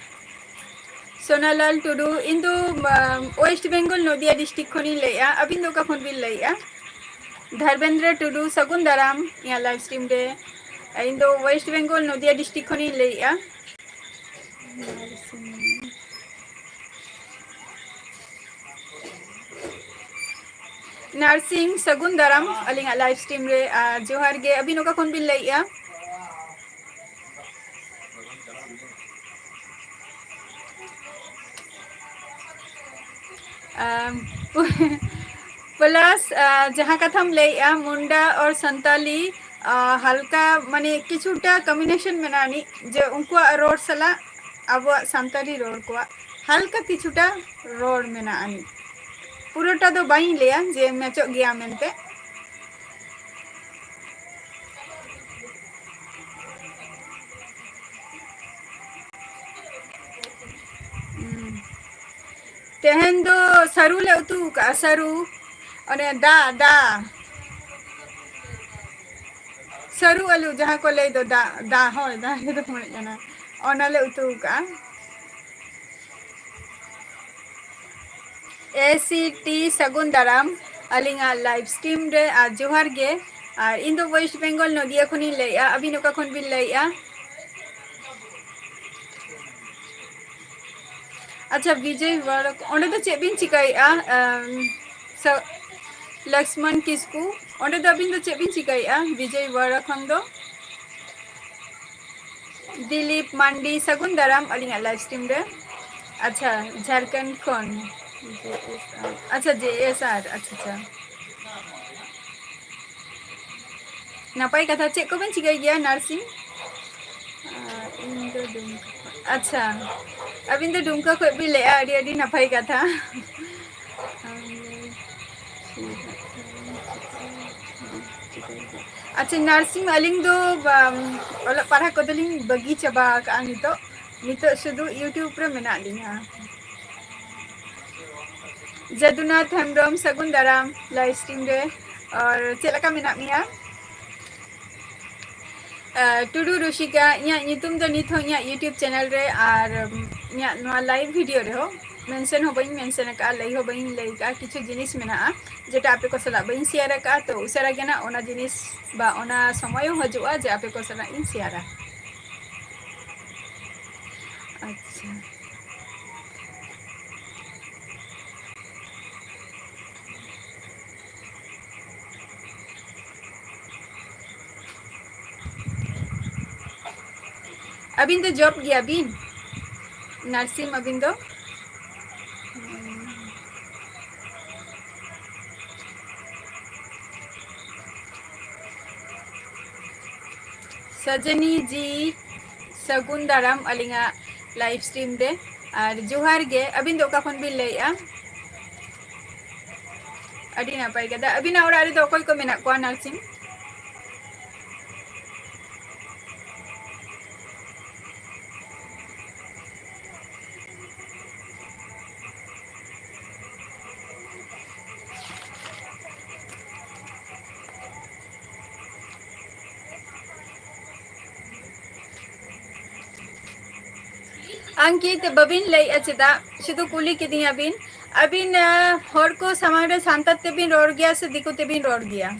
ᱥᱳᱱᱟᱞᱟᱞ ᱴᱩᱰᱩ, ᱤᱧ ᱫᱚ, ᱟᱢ, ᱳᱭᱮᱥᱴ ᱵᱮᱝᱜᱚᱞ ᱱᱚᱫᱤᱭᱟ ᱰᱤᱥᱴᱨᱤᱠᱴ ᱠᱷᱚᱱᱤᱧ ᱞᱟᱹᱭᱮᱜᱼᱟ᱾ ᱟᱹᱵᱤᱱ ᱫᱚ ᱚᱠᱟ ᱠᱷᱚᱱ ᱵᱤᱱ ᱞᱟᱹᱭᱮᱜᱼᱟ? ᱫᱷᱚᱨᱢᱮᱱᱫᱨᱚ ᱴᱩᱰᱩ, ᱥᱟᱹᱜᱩᱱ ᱫᱟᱨᱟᱢ ᱤᱧᱟᱹᱜ ᱞᱟᱭᱤᱵᱷ ᱥᱴᱨᱤᱢ ᱨᱮ᱾ ᱤᱧ ᱫᱚ ᱳᱭᱮᱥᱴ ᱵᱮᱝᱜᱚᱞ ᱱᱚᱫᱤᱭᱟ ᱰᱤᱥᱴᱨᱤᱠᱴ ᱠᱷᱚᱱᱤᱧ ᱞᱟᱹᱭᱮᱜᱼᱟ᱾ ᱱᱟᱨᱥᱤᱝ, ᱥᱟᱹᱜᱩᱱ ᱫᱟᱨᱟᱢ ᱟᱹᱞᱤᱧᱟᱜ ᱞᱟᱭᱤᱵᱷ ᱥᱴᱨᱤᱢ ᱨᱮ, ᱟᱨ ᱡᱚᱦᱟᱨ ᱜᱮ᱾ ᱟᱹᱵᱤᱱ ᱚᱠᱟ ᱠᱷᱚᱱ ᱵᱤᱱ ᱞᱟᱹᱭᱮᱜᱼᱟ? ᱟᱢ, plus, ᱟ, ᱡᱟᱦᱟᱸ ᱠᱟᱛᱷᱟᱢ ᱞᱟᱹᱭᱮᱜᱼᱟ, ᱢᱩᱱᱰᱟ ᱚᱨ ᱥᱟᱱᱛᱟᱞᱤ, ᱟ, ᱦᱟᱞᱠᱟ, ᱢᱟᱱᱮ, ᱠᱤᱪᱷᱩᱴᱟ ᱠᱚᱢᱵᱤᱱᱮᱥᱚᱱ ᱢᱮᱱᱟᱜᱼᱟ ᱟᱹᱱᱤᱡ, ᱡᱮ ᱩᱱᱠᱩᱣᱟᱜ ᱨᱚᱲ ᱥᱟᱞᱟᱜ ᱟᱵᱚᱣᱟᱜ ᱥᱟᱱᱛᱟᱞᱤ ᱨᱚᱲ ᱠᱚᱣᱟᱜ ᱦᱟᱞᱠᱟ ᱠᱤᱪᱷᱩᱴᱟ ᱨᱚᱲ ᱢᱮᱱᱟᱜᱼᱟ ᱟᱹᱱᱤᱡ᱾ ᱯᱩᱨᱟᱹᱴᱟ ᱫᱚ ᱵᱟᱹᱧ ᱞᱟᱹᱭᱟ ᱡᱮ ᱢᱮᱪᱚᱜ ᱜᱮᱭᱟ ᱢᱮᱱᱛᱮ᱾ ᱦᱩᱸ᱾ ᱛᱮᱦᱮᱧ ᱫᱚ ᱥᱟᱹᱨᱩ ᱞᱮ ᱩᱛᱩ ᱟᱠᱟᱜᱼᱟ, ᱥᱟᱹᱨᱩ᱾ ᱚᱱᱮ ᱫᱟ, ᱫᱟ᱾ ᱥᱟᱹᱨᱩ ᱟᱹᱞᱩ ᱡᱟᱦᱟᱸ ᱠᱚ ᱞᱟᱹᱭ ᱫᱚ, ᱫᱟ, ᱫᱟ, ᱦᱳᱭ, ᱫᱟ ᱜᱮ ᱫᱚ ᱢᱚᱱᱮᱜ ᱠᱟᱱᱟ᱾ ᱚᱱᱟ ᱞᱮ ᱩᱛᱩ ᱟᱠᱟᱜᱼᱟ᱾ ᱮ ᱥᱤ ᱴᱤ ᱥᱟᱹᱜᱩᱱ ᱫᱟᱨᱟᱢ ᱟᱹᱞᱤᱧᱟᱜ ᱞᱟᱭᱤᱵᱷ ᱥᱴᱨᱤᱢ ᱨᱮ, ᱟᱨ ᱡᱚᱦᱟᱨ ᱜᱮ᱾ ᱟᱨ ᱤᱧ ᱫᱚ ᱳᱭᱮᱥᱴ ᱵᱮᱝᱜᱚᱞ ᱱᱚᱫᱤᱭᱟ ᱠᱷᱚᱱᱤᱧ ᱞᱟᱹᱭᱮᱜᱼᱟ᱾ ᱟᱹᱵᱤᱱ ᱚᱠᱟ ᱠᱷᱚᱱ ᱵᱤᱱ ᱞᱟᱹᱭᱮᱜᱼᱟ? ᱟᱪᱪᱷᱟ, ᱵᱤᱡᱚᱭ ᱣᱟᱲᱟ, ᱚᱸᱰᱮ ᱫᱚ ᱪᱮᱫ ᱵᱤᱱ ᱪᱤᱠᱟᱹᱭᱮᱜᱼᱟ? ᱟᱢ, ᱥᱟ-, ᱞᱚᱠᱥᱢᱚᱱ ᱠᱤᱥᱠᱩ, ᱚᱸᱰᱮ ᱫᱚ ᱟᱹᱵᱤᱱ ᱫᱚ ᱪᱮᱫ ᱵᱤᱱ ᱪᱤᱠᱟᱹᱭᱮᱜᱼᱟ ᱵᱤᱡᱚᱭ ᱣᱟᱲᱟ ᱠᱷᱚᱱ ᱫᱚ? ᱫᱤᱞᱤᱯ ᱢᱟᱱᱰᱤ, ᱥᱟᱹᱜᱩᱱ ᱫᱟᱨᱟᱢ ᱟᱹᱞᱤᱧᱟᱜ ᱞᱟᱭᱤᱵᱷ ᱥᱴᱨᱤᱢ ᱨᱮ᱾ ᱟᱪᱪᱷᱟ, ᱡᱷᱟᱲᱠᱷᱚᱸᱰ ᱠᱷᱚᱱ᱾ ᱟᱪᱪᱷᱟ, ᱡᱮ ᱮᱥ ᱟᱨ, ᱟᱪᱪᱷᱟ, ᱟᱪᱪᱷᱟ᱾ ᱱᱟᱯᱟᱭ ᱠᱟᱛᱷᱟ᱾ ᱪᱮᱫ ᱠᱚᱵᱮᱱ ᱪᱤᱠᱟᱹᱭ ᱜᱮᱭᱟ? ᱱᱟᱨᱥᱤᱝ? ᱟᱨ ᱤᱧ ᱫᱚ ᱰᱩᱢᱠᱟ ᱠᱷᱚᱱ᱾ ᱟᱪᱪᱷᱟ, ᱟᱹᱵᱤᱱ ᱫᱚ ᱰᱩᱢᱠᱟ ᱠᱷᱚᱱ ᱵᱤᱱ ᱞᱟᱹᱭᱮᱜᱼᱟ, ᱟᱹᱰᱤ, ᱟᱹᱰᱤ ᱱᱟᱯᱟᱭ ᱠᱟᱛᱷᱟ᱾ ᱟᱪᱪᱷᱟ, ᱱᱟᱨᱥᱤᱝ ᱟᱹᱞᱤᱧ ᱫᱚ, ᱵᱟᱢ, ᱚᱞᱚᱜ ᱯᱟᱲᱦᱟᱜ ᱠᱚᱫᱚᱞᱤᱧ ᱵᱟᱹᱜᱤ ᱪᱟᱵᱟ ᱟᱠᱟᱜᱼᱟ ᱱᱤᱛᱚᱜ᱾ ᱱᱤᱛᱚᱜ ᱥᱩᱫᱷᱩ YouTube ᱨᱮ ᱢᱮᱱᱟᱜ ᱞᱤᱧᱟ᱾ ᱡᱟᱫᱩᱱᱟᱛᱷ ᱦᱮᱢᱵᱨᱚᱢ, ᱥᱟᱹᱜᱩᱱ ᱫᱟᱨᱟᱢ ᱞᱟᱭᱤᱵᱷ ᱥᱴᱨᱤᱢ ᱨᱮ᱾ ᱟᱨ ᱪᱮᱫ ᱞᱮᱠᱟ ᱢᱮᱱᱟᱜ ᱢᱮᱭᱟ? ᱟᱨ ᱴᱩᱰᱩ ᱨᱩᱥᱤᱠᱟ, ᱤᱧᱟᱹᱜ ᱧᱩᱛᱩᱢ ᱫᱚ ᱱᱤᱛ ᱦᱚᱸ ᱤᱧᱟᱹᱜ YouTube ᱪᱮᱱᱮᱞ ᱨᱮ ᱟᱨ, ᱩᱢ, ᱤᱧᱟᱹᱜ ᱱᱚᱣᱟ ᱞᱟᱭᱤᱵᱷ ᱵᱷᱤᱰᱤᱭᱳ ᱨᱮᱦᱚᱸ ᱢᱮᱱᱥᱮᱱ ᱦᱚᱸ ᱵᱟᱹᱧ ᱢᱮᱱᱥᱮᱱ ᱟᱠᱟᱫᱼᱟ, ᱞᱟᱹᱭ ᱦᱚᱸ ᱵᱟᱹᱧ ᱞᱟᱹᱭ ᱟᱠᱟᱫᱼᱟ᱾ ᱠᱤᱪᱷᱩ ᱡᱤᱱᱤᱥ ᱢᱮᱱᱟᱜᱼᱟ ᱡᱮᱴᱟ ᱟᱯᱮ ᱠᱚ ᱥᱟᱞᱟᱜ ᱵᱟᱹᱧ ᱥᱮᱭᱟᱨ ᱟᱠᱟᱫᱼᱟ, ᱛᱚ ᱩᱥᱟᱹᱨᱟ ᱜᱮ ᱱᱟᱜ ᱚᱱᱟ ᱡᱤᱱᱤᱥ ᱵᱟ ᱚᱱᱟ ᱥᱚᱢᱚᱭ ᱦᱚᱸ ᱦᱤᱡᱩᱜᱼᱟ ᱡᱮ ᱟᱯᱮ ᱠᱚ ᱥᱟᱞᱟᱜ ᱤᱧ ᱥᱮᱭᱟᱨᱟ᱾ ᱟᱪᱪᱷᱟ᱾ ᱟᱹᱵᱤᱱ ᱫᱚ ᱡᱚᱵ ᱜᱮᱭᱟ ᱵᱤᱱ? ᱱᱟᱨᱥᱤᱝ ᱟᱹᱵᱤᱱ ᱫᱚ? ᱥᱟᱡᱟᱱᱤ ᱡᱤ, ᱥᱟᱹᱜᱩᱱ ᱫᱟᱨᱟᱢ ᱟᱹᱞᱤᱧᱟᱜ ᱞᱟᱭᱤᱵᱷ ᱥᱴᱨᱤᱢ ᱨᱮ᱾ ᱟᱨ ᱡᱚᱦᱟᱨ ᱜᱮ, ᱟᱹᱵᱤᱱ ᱫᱚ ᱚᱠᱟ ᱠᱷᱚᱱ ᱵᱤᱱ ᱞᱟᱹᱭᱮᱜᱼᱟ? ᱟᱹᱰᱤ ᱱᱟᱯᱟᱭ ᱠᱟᱛᱷᱟ᱾ ᱟᱹᱵᱤᱱᱟᱜ ᱚᱲᱟᱜ ᱨᱮᱫᱚ ᱚᱠᱚᱭ ᱠᱚ ᱢᱮᱱᱟᱜ ᱠᱚᱣᱟ ᱱᱟᱨᱥᱤᱝ? ᱟᱝᱠᱤᱛ, ᱵᱟᱹᱵᱤᱱ ᱞᱟᱹᱭᱮᱜᱼᱟ ᱪᱮᱫᱟᱜ? ᱥᱩᱫᱷᱩ ᱠᱩᱞᱤ ᱠᱤᱫᱤᱧᱟ ᱵᱤᱱ᱾ ᱟᱹᱵᱤᱱ, ᱟᱸ, ᱦᱚᱲ ᱠᱚ ᱥᱟᱢᱟᱝ ᱨᱮ ᱥᱟᱱᱛᱟᱲ ᱛᱮᱵᱤᱱ ᱨᱚᱲ ᱜᱮᱭᱟ ᱥᱮ ᱫᱤᱠᱩ ᱛᱮᱵᱤᱱ ᱨᱚᱲ ᱜᱮᱭᱟ?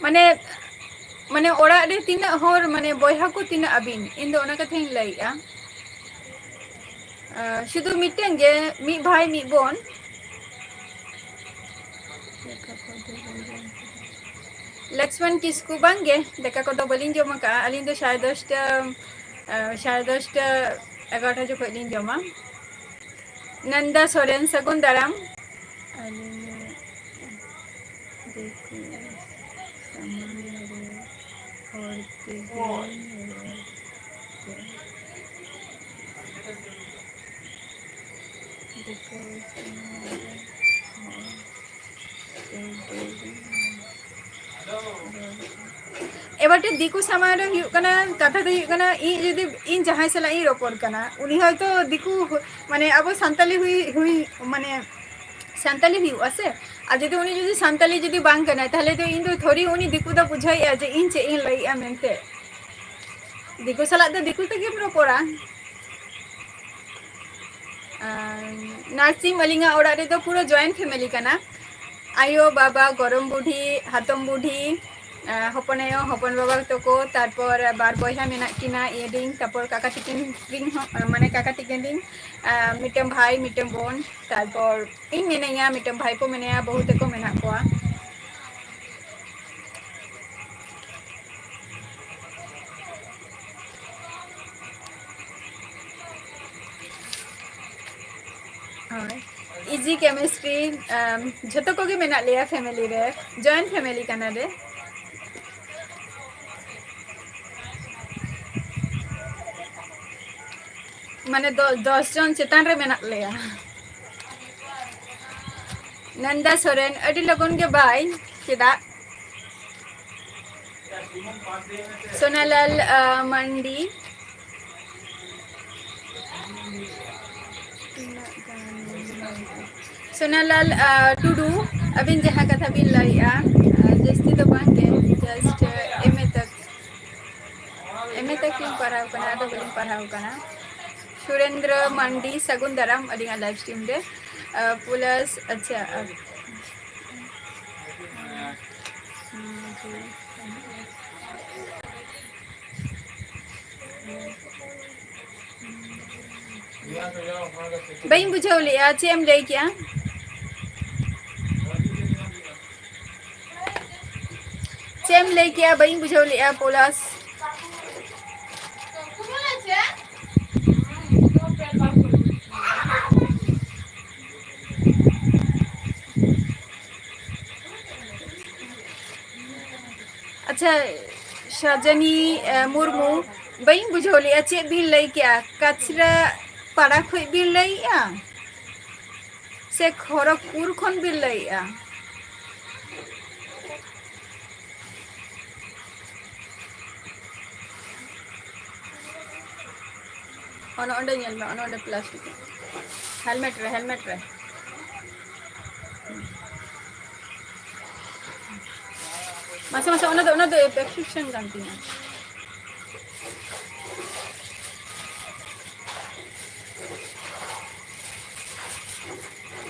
ᱢᱟᱱᱮ, ᱢᱟᱱᱮ ᱚᱲᱟᱜ ᱨᱮ ᱛᱤᱱᱟᱹᱜ ᱦᱚᱲ, ᱢᱟᱱᱮ ᱵᱚᱭᱦᱟ ᱠᱚ ᱛᱤᱱᱟᱹᱜ ᱟᱹᱵᱤᱱ? ᱤᱧ ᱫᱚ ᱚᱱᱟ ᱠᱟᱛᱷᱟᱧ ᱞᱟᱹᱭᱮᱜᱼᱟ᱾ ᱟᱸ, ᱥᱩᱫᱷᱩ ᱢᱤᱫᱴᱟᱝ ᱜᱮ, ᱢᱤᱫ ᱵᱷᱟᱭ, ᱢᱤᱫ ᱵᱳᱱ᱾ ᱞᱚᱠᱥᱢᱚᱱ ᱠᱤᱥᱠᱩ, ᱵᱟᱝ ᱜᱮ, ᱫᱟᱠᱟ ᱠᱚᱫᱚ ᱵᱟᱹᱞᱤᱧ ᱡᱚᱢ ᱟᱠᱟᱫᱼᱟ᱾ ᱟᱹᱞᱤᱧ ᱫᱚ ᱥᱟᱲᱮ ᱫᱚᱥᱴᱟ, ᱟᱸ, ᱥᱟᱲᱮ ᱫᱚᱥᱴᱟ, ᱮᱜᱟᱨᱚᱴᱟ ᱡᱚᱠᱷᱚᱡ ᱞᱤᱧ ᱡᱚᱢᱟ᱾ ᱱᱟᱱᱫᱟ ᱥᱚᱨᱮᱱ, ᱥᱟᱹᱜᱩᱱ ᱫᱟᱨᱟᱢ᱾ ᱟᱹᱞᱤᱧ ᱫᱚ ᱫᱤᱠᱩ ᱥᱚᱢᱟᱡᱽ ᱨᱮ ᱦᱚᱲ ᱛᱮᱜᱮ ᱨᱚᱲ ᱠᱚ᱾ ᱫᱤᱠᱩ ᱥᱚᱢᱟᱡᱽ ᱨᱮ ᱦᱚᱲ ᱛᱮᱜᱮ ᱨᱚᱲ ᱠᱚ᱾ ᱮᱵᱟᱨ ᱫᱤᱠᱩ ᱥᱟᱢᱟᱝ ᱨᱮ ᱦᱩᱭᱩᱜ ᱠᱟᱱᱟ, ᱠᱟᱛᱷᱟ ᱫᱚ ᱦᱩᱭᱩᱜ ᱠᱟᱱᱟ, ᱤᱧ ᱡᱩᱫᱤ, ᱤᱧ ᱡᱟᱦᱟᱸᱭ ᱥᱟᱞᱟᱜ ᱤᱧ ᱨᱚᱯᱚᱲ ᱠᱟᱱᱟ, ᱩᱱᱤ ᱦᱚᱭᱛᱳ ᱫᱤᱠᱩ, ᱢᱟᱱᱮ ᱟᱵᱚ ᱥᱟᱱᱛᱟᱞᱤ ᱦᱩᱭ, ᱦᱩᱭ, ᱢᱟᱱᱮ ᱥᱟᱱᱛᱟᱞᱤ ᱦᱩᱭᱩᱜᱼᱟ ᱥᱮ, ᱟᱨ ᱡᱩᱫᱤ ᱩᱱᱤ ᱡᱩᱫᱤ ᱥᱟᱱᱛᱟᱞᱤ ᱡᱩᱫᱤ ᱵᱟᱝ ᱠᱟᱱᱟᱭ, ᱛᱟᱦᱞᱮ ᱫᱚ ᱤᱧ ᱫᱚ ᱛᱷᱚᱲᱤ ᱩᱱᱤ ᱫᱤᱠᱩ ᱫᱚ ᱵᱩᱡᱷᱟᱹᱣᱮᱫᱼᱟ ᱡᱮ ᱤᱧ ᱪᱮᱫ ᱤᱧ ᱞᱟᱹᱭᱮᱫᱼᱟ ᱢᱮᱱᱛᱮ᱾ ᱫᱤᱠᱩ ᱥᱟᱞᱟᱜ ᱫᱚ ᱫᱤᱠᱩ ᱛᱮᱜᱮᱢ ᱨᱚᱯᱚᱲᱟ᱾ ᱟᱨ ᱱᱟᱨᱥᱤᱢ, ᱟᱹᱞᱤᱧᱟᱜ ᱚᱲᱟᱜ ᱨᱮᱫᱚ ᱯᱩᱨᱟᱹ joint family ᱠᱟᱱᱟ᱾ ᱟᱭᱳ, ᱵᱟᱵᱟ, ᱜᱚᱨᱚᱢ ᱵᱩᱰᱷᱤ, ᱦᱟᱛᱚᱢ ᱵᱩᱰᱷᱤ, ᱟᱸ, ᱦᱚᱯᱚᱱ ᱟᱭᱳ, ᱦᱚᱯᱚᱱ ᱵᱟᱵᱟ ᱛᱟᱠᱚ, ᱛᱟᱨᱯᱚᱨ ᱵᱟᱨ ᱵᱚᱭᱦᱟ ᱢᱮᱱᱟᱜ ᱠᱤᱱᱟ, ᱤᱧ, ᱛᱟᱨᱯᱚᱨ ᱠᱟᱠᱟ ᱛᱤᱠᱤᱱ ᱨᱤᱱ ᱦᱚᱸ, ᱢᱟᱱᱮ ᱠᱟᱠᱟ ᱛᱤᱠᱤᱱ ᱨᱤᱱ, ᱟᱸ, ᱢᱤᱫᱴᱟᱝ ᱵᱷᱟᱭ, ᱢᱤᱫᱴᱟᱝ ᱵᱳᱱ, ᱛᱟᱨᱯᱚᱨ ᱤᱧ ᱢᱤᱱᱟᱹᱧᱟ, ᱢᱤᱫᱴᱟᱝ ᱵᱷᱟᱭᱯᱳ ᱢᱮᱱᱟᱭᱟ, ᱵᱟᱹᱦᱩ ᱛᱟᱠᱚ ᱢᱮᱱᱟᱜ ᱠᱚᱣᱟ᱾ ᱦᱳᱭ, easy chemistry, ᱟᱢ, ᱡᱷᱚᱛᱚ ᱠᱚᱜᱮ ᱢᱮᱱᱟᱜ ᱞᱮᱭᱟ family ᱨᱮ, joint family ᱠᱟᱱᱟᱞᱮ᱾ ᱢᱟᱱᱮ ᱫᱚ, ᱫᱚᱥ ᱡᱚᱱ ᱪᱮᱛᱟᱱ ᱨᱮ ᱢᱮᱱᱟᱜ ᱞᱮᱭᱟ᱾ ᱱᱟᱱᱫᱟ ᱥᱚᱨᱮᱱ, ᱟᱹᱰᱤ ᱞᱚᱜᱚᱱ ᱜᱮ bye᱾ ᱪᱮᱫᱟᱜ? ᱥᱳᱱᱟᱞᱟᱞ, ᱟᱸ, ᱢᱟᱱᱰᱤ᱾ ᱛᱤᱱᱟᱹᱜ ᱜᱟᱱ? ᱥᱳᱱᱟᱞᱟᱞ, ᱟᱸ, ᱴᱩᱰᱩ, ᱟᱹᱵᱤᱱ ᱡᱟᱦᱟᱸ ᱠᱟᱛᱷᱟ ᱵᱤᱱ ᱞᱟᱹᱭᱮᱜᱼᱟ, ᱟᱸ, ᱡᱟᱹᱥᱛᱤ ᱫᱚ ᱵᱟᱝ ᱜᱮ, just, ᱟᱸ, M A ᱛᱚᱠ, M A ᱛᱚᱠ ᱞᱤᱧ ᱯᱟᱲᱦᱟᱣ ᱠᱟᱱᱟ, ᱟᱫᱚ ᱵᱟᱹᱞᱤᱧ ᱯᱟᱲᱦᱟᱣ ᱠᱟᱱᱟ᱾ ᱥᱩᱨᱮᱱᱫᱨᱚ ᱢᱟᱱᱰᱤ, ᱥᱟᱹᱜᱩᱱ ᱫᱟᱨᱟᱢ ᱟᱹᱞᱤᱧᱟᱜ live stream ᱨᱮ᱾ ᱟᱸ, plus, ᱟᱪᱪᱷᱟ, ᱟᱸ, ᱦᱩᱸ, ᱵᱟᱹᱧ ᱵᱩᱡᱷᱟᱹᱣ ᱞᱮᱜᱼᱟ, ᱪᱮᱫ ᱮᱢ ᱞᱟᱹᱭ ᱠᱮᱜᱼᱟ? ᱪᱮᱫ ᱮᱢ ᱞᱟᱹᱭ ᱠᱮᱜᱼᱟ? ᱵᱟᱹᱧ ᱵᱩᱡᱷᱟᱹᱣ ᱞᱮᱜᱼᱟ, ᱯᱚᱞᱟᱥ᱾ ᱟᱪᱪᱷᱟ, ᱥᱟᱡᱟᱱᱤ, ᱮ, ᱢᱩᱨᱢᱩ, ᱵᱟᱹᱧ ᱵᱩᱡᱷᱟᱹᱣ ᱞᱮᱜᱼᱟ, ᱪᱮᱫ ᱵᱤᱱ ᱞᱟᱹᱭ ᱠᱮᱜᱼᱟ? ᱠᱟᱪᱨᱟ ᱯᱟᱲᱟ ᱠᱷᱚᱡ ᱵᱤᱱ ᱞᱟᱹᱭᱮᱜᱼᱟ ᱥᱮ ᱠᱷᱚᱨᱚᱜᱽᱯᱩᱨ ᱠᱷᱚᱱ ᱵᱤᱱ ᱞᱟᱹᱭᱮᱜᱼᱟ? ᱚᱱᱮ ᱚᱸᱰᱮ ᱧᱮᱞ ᱢᱮ, ᱚᱱᱮ ᱚᱸᱰᱮ plastic ᱨᱮ᱾ Helmet ᱨᱮ, helmet ᱨᱮ᱾ ᱢᱟᱥᱮ, ᱢᱟᱥᱮ, ᱚᱱᱟ ᱫᱚ, ᱚᱱᱟ ᱫᱚ prescription ᱠᱟᱱ ᱛᱤᱧᱟ᱾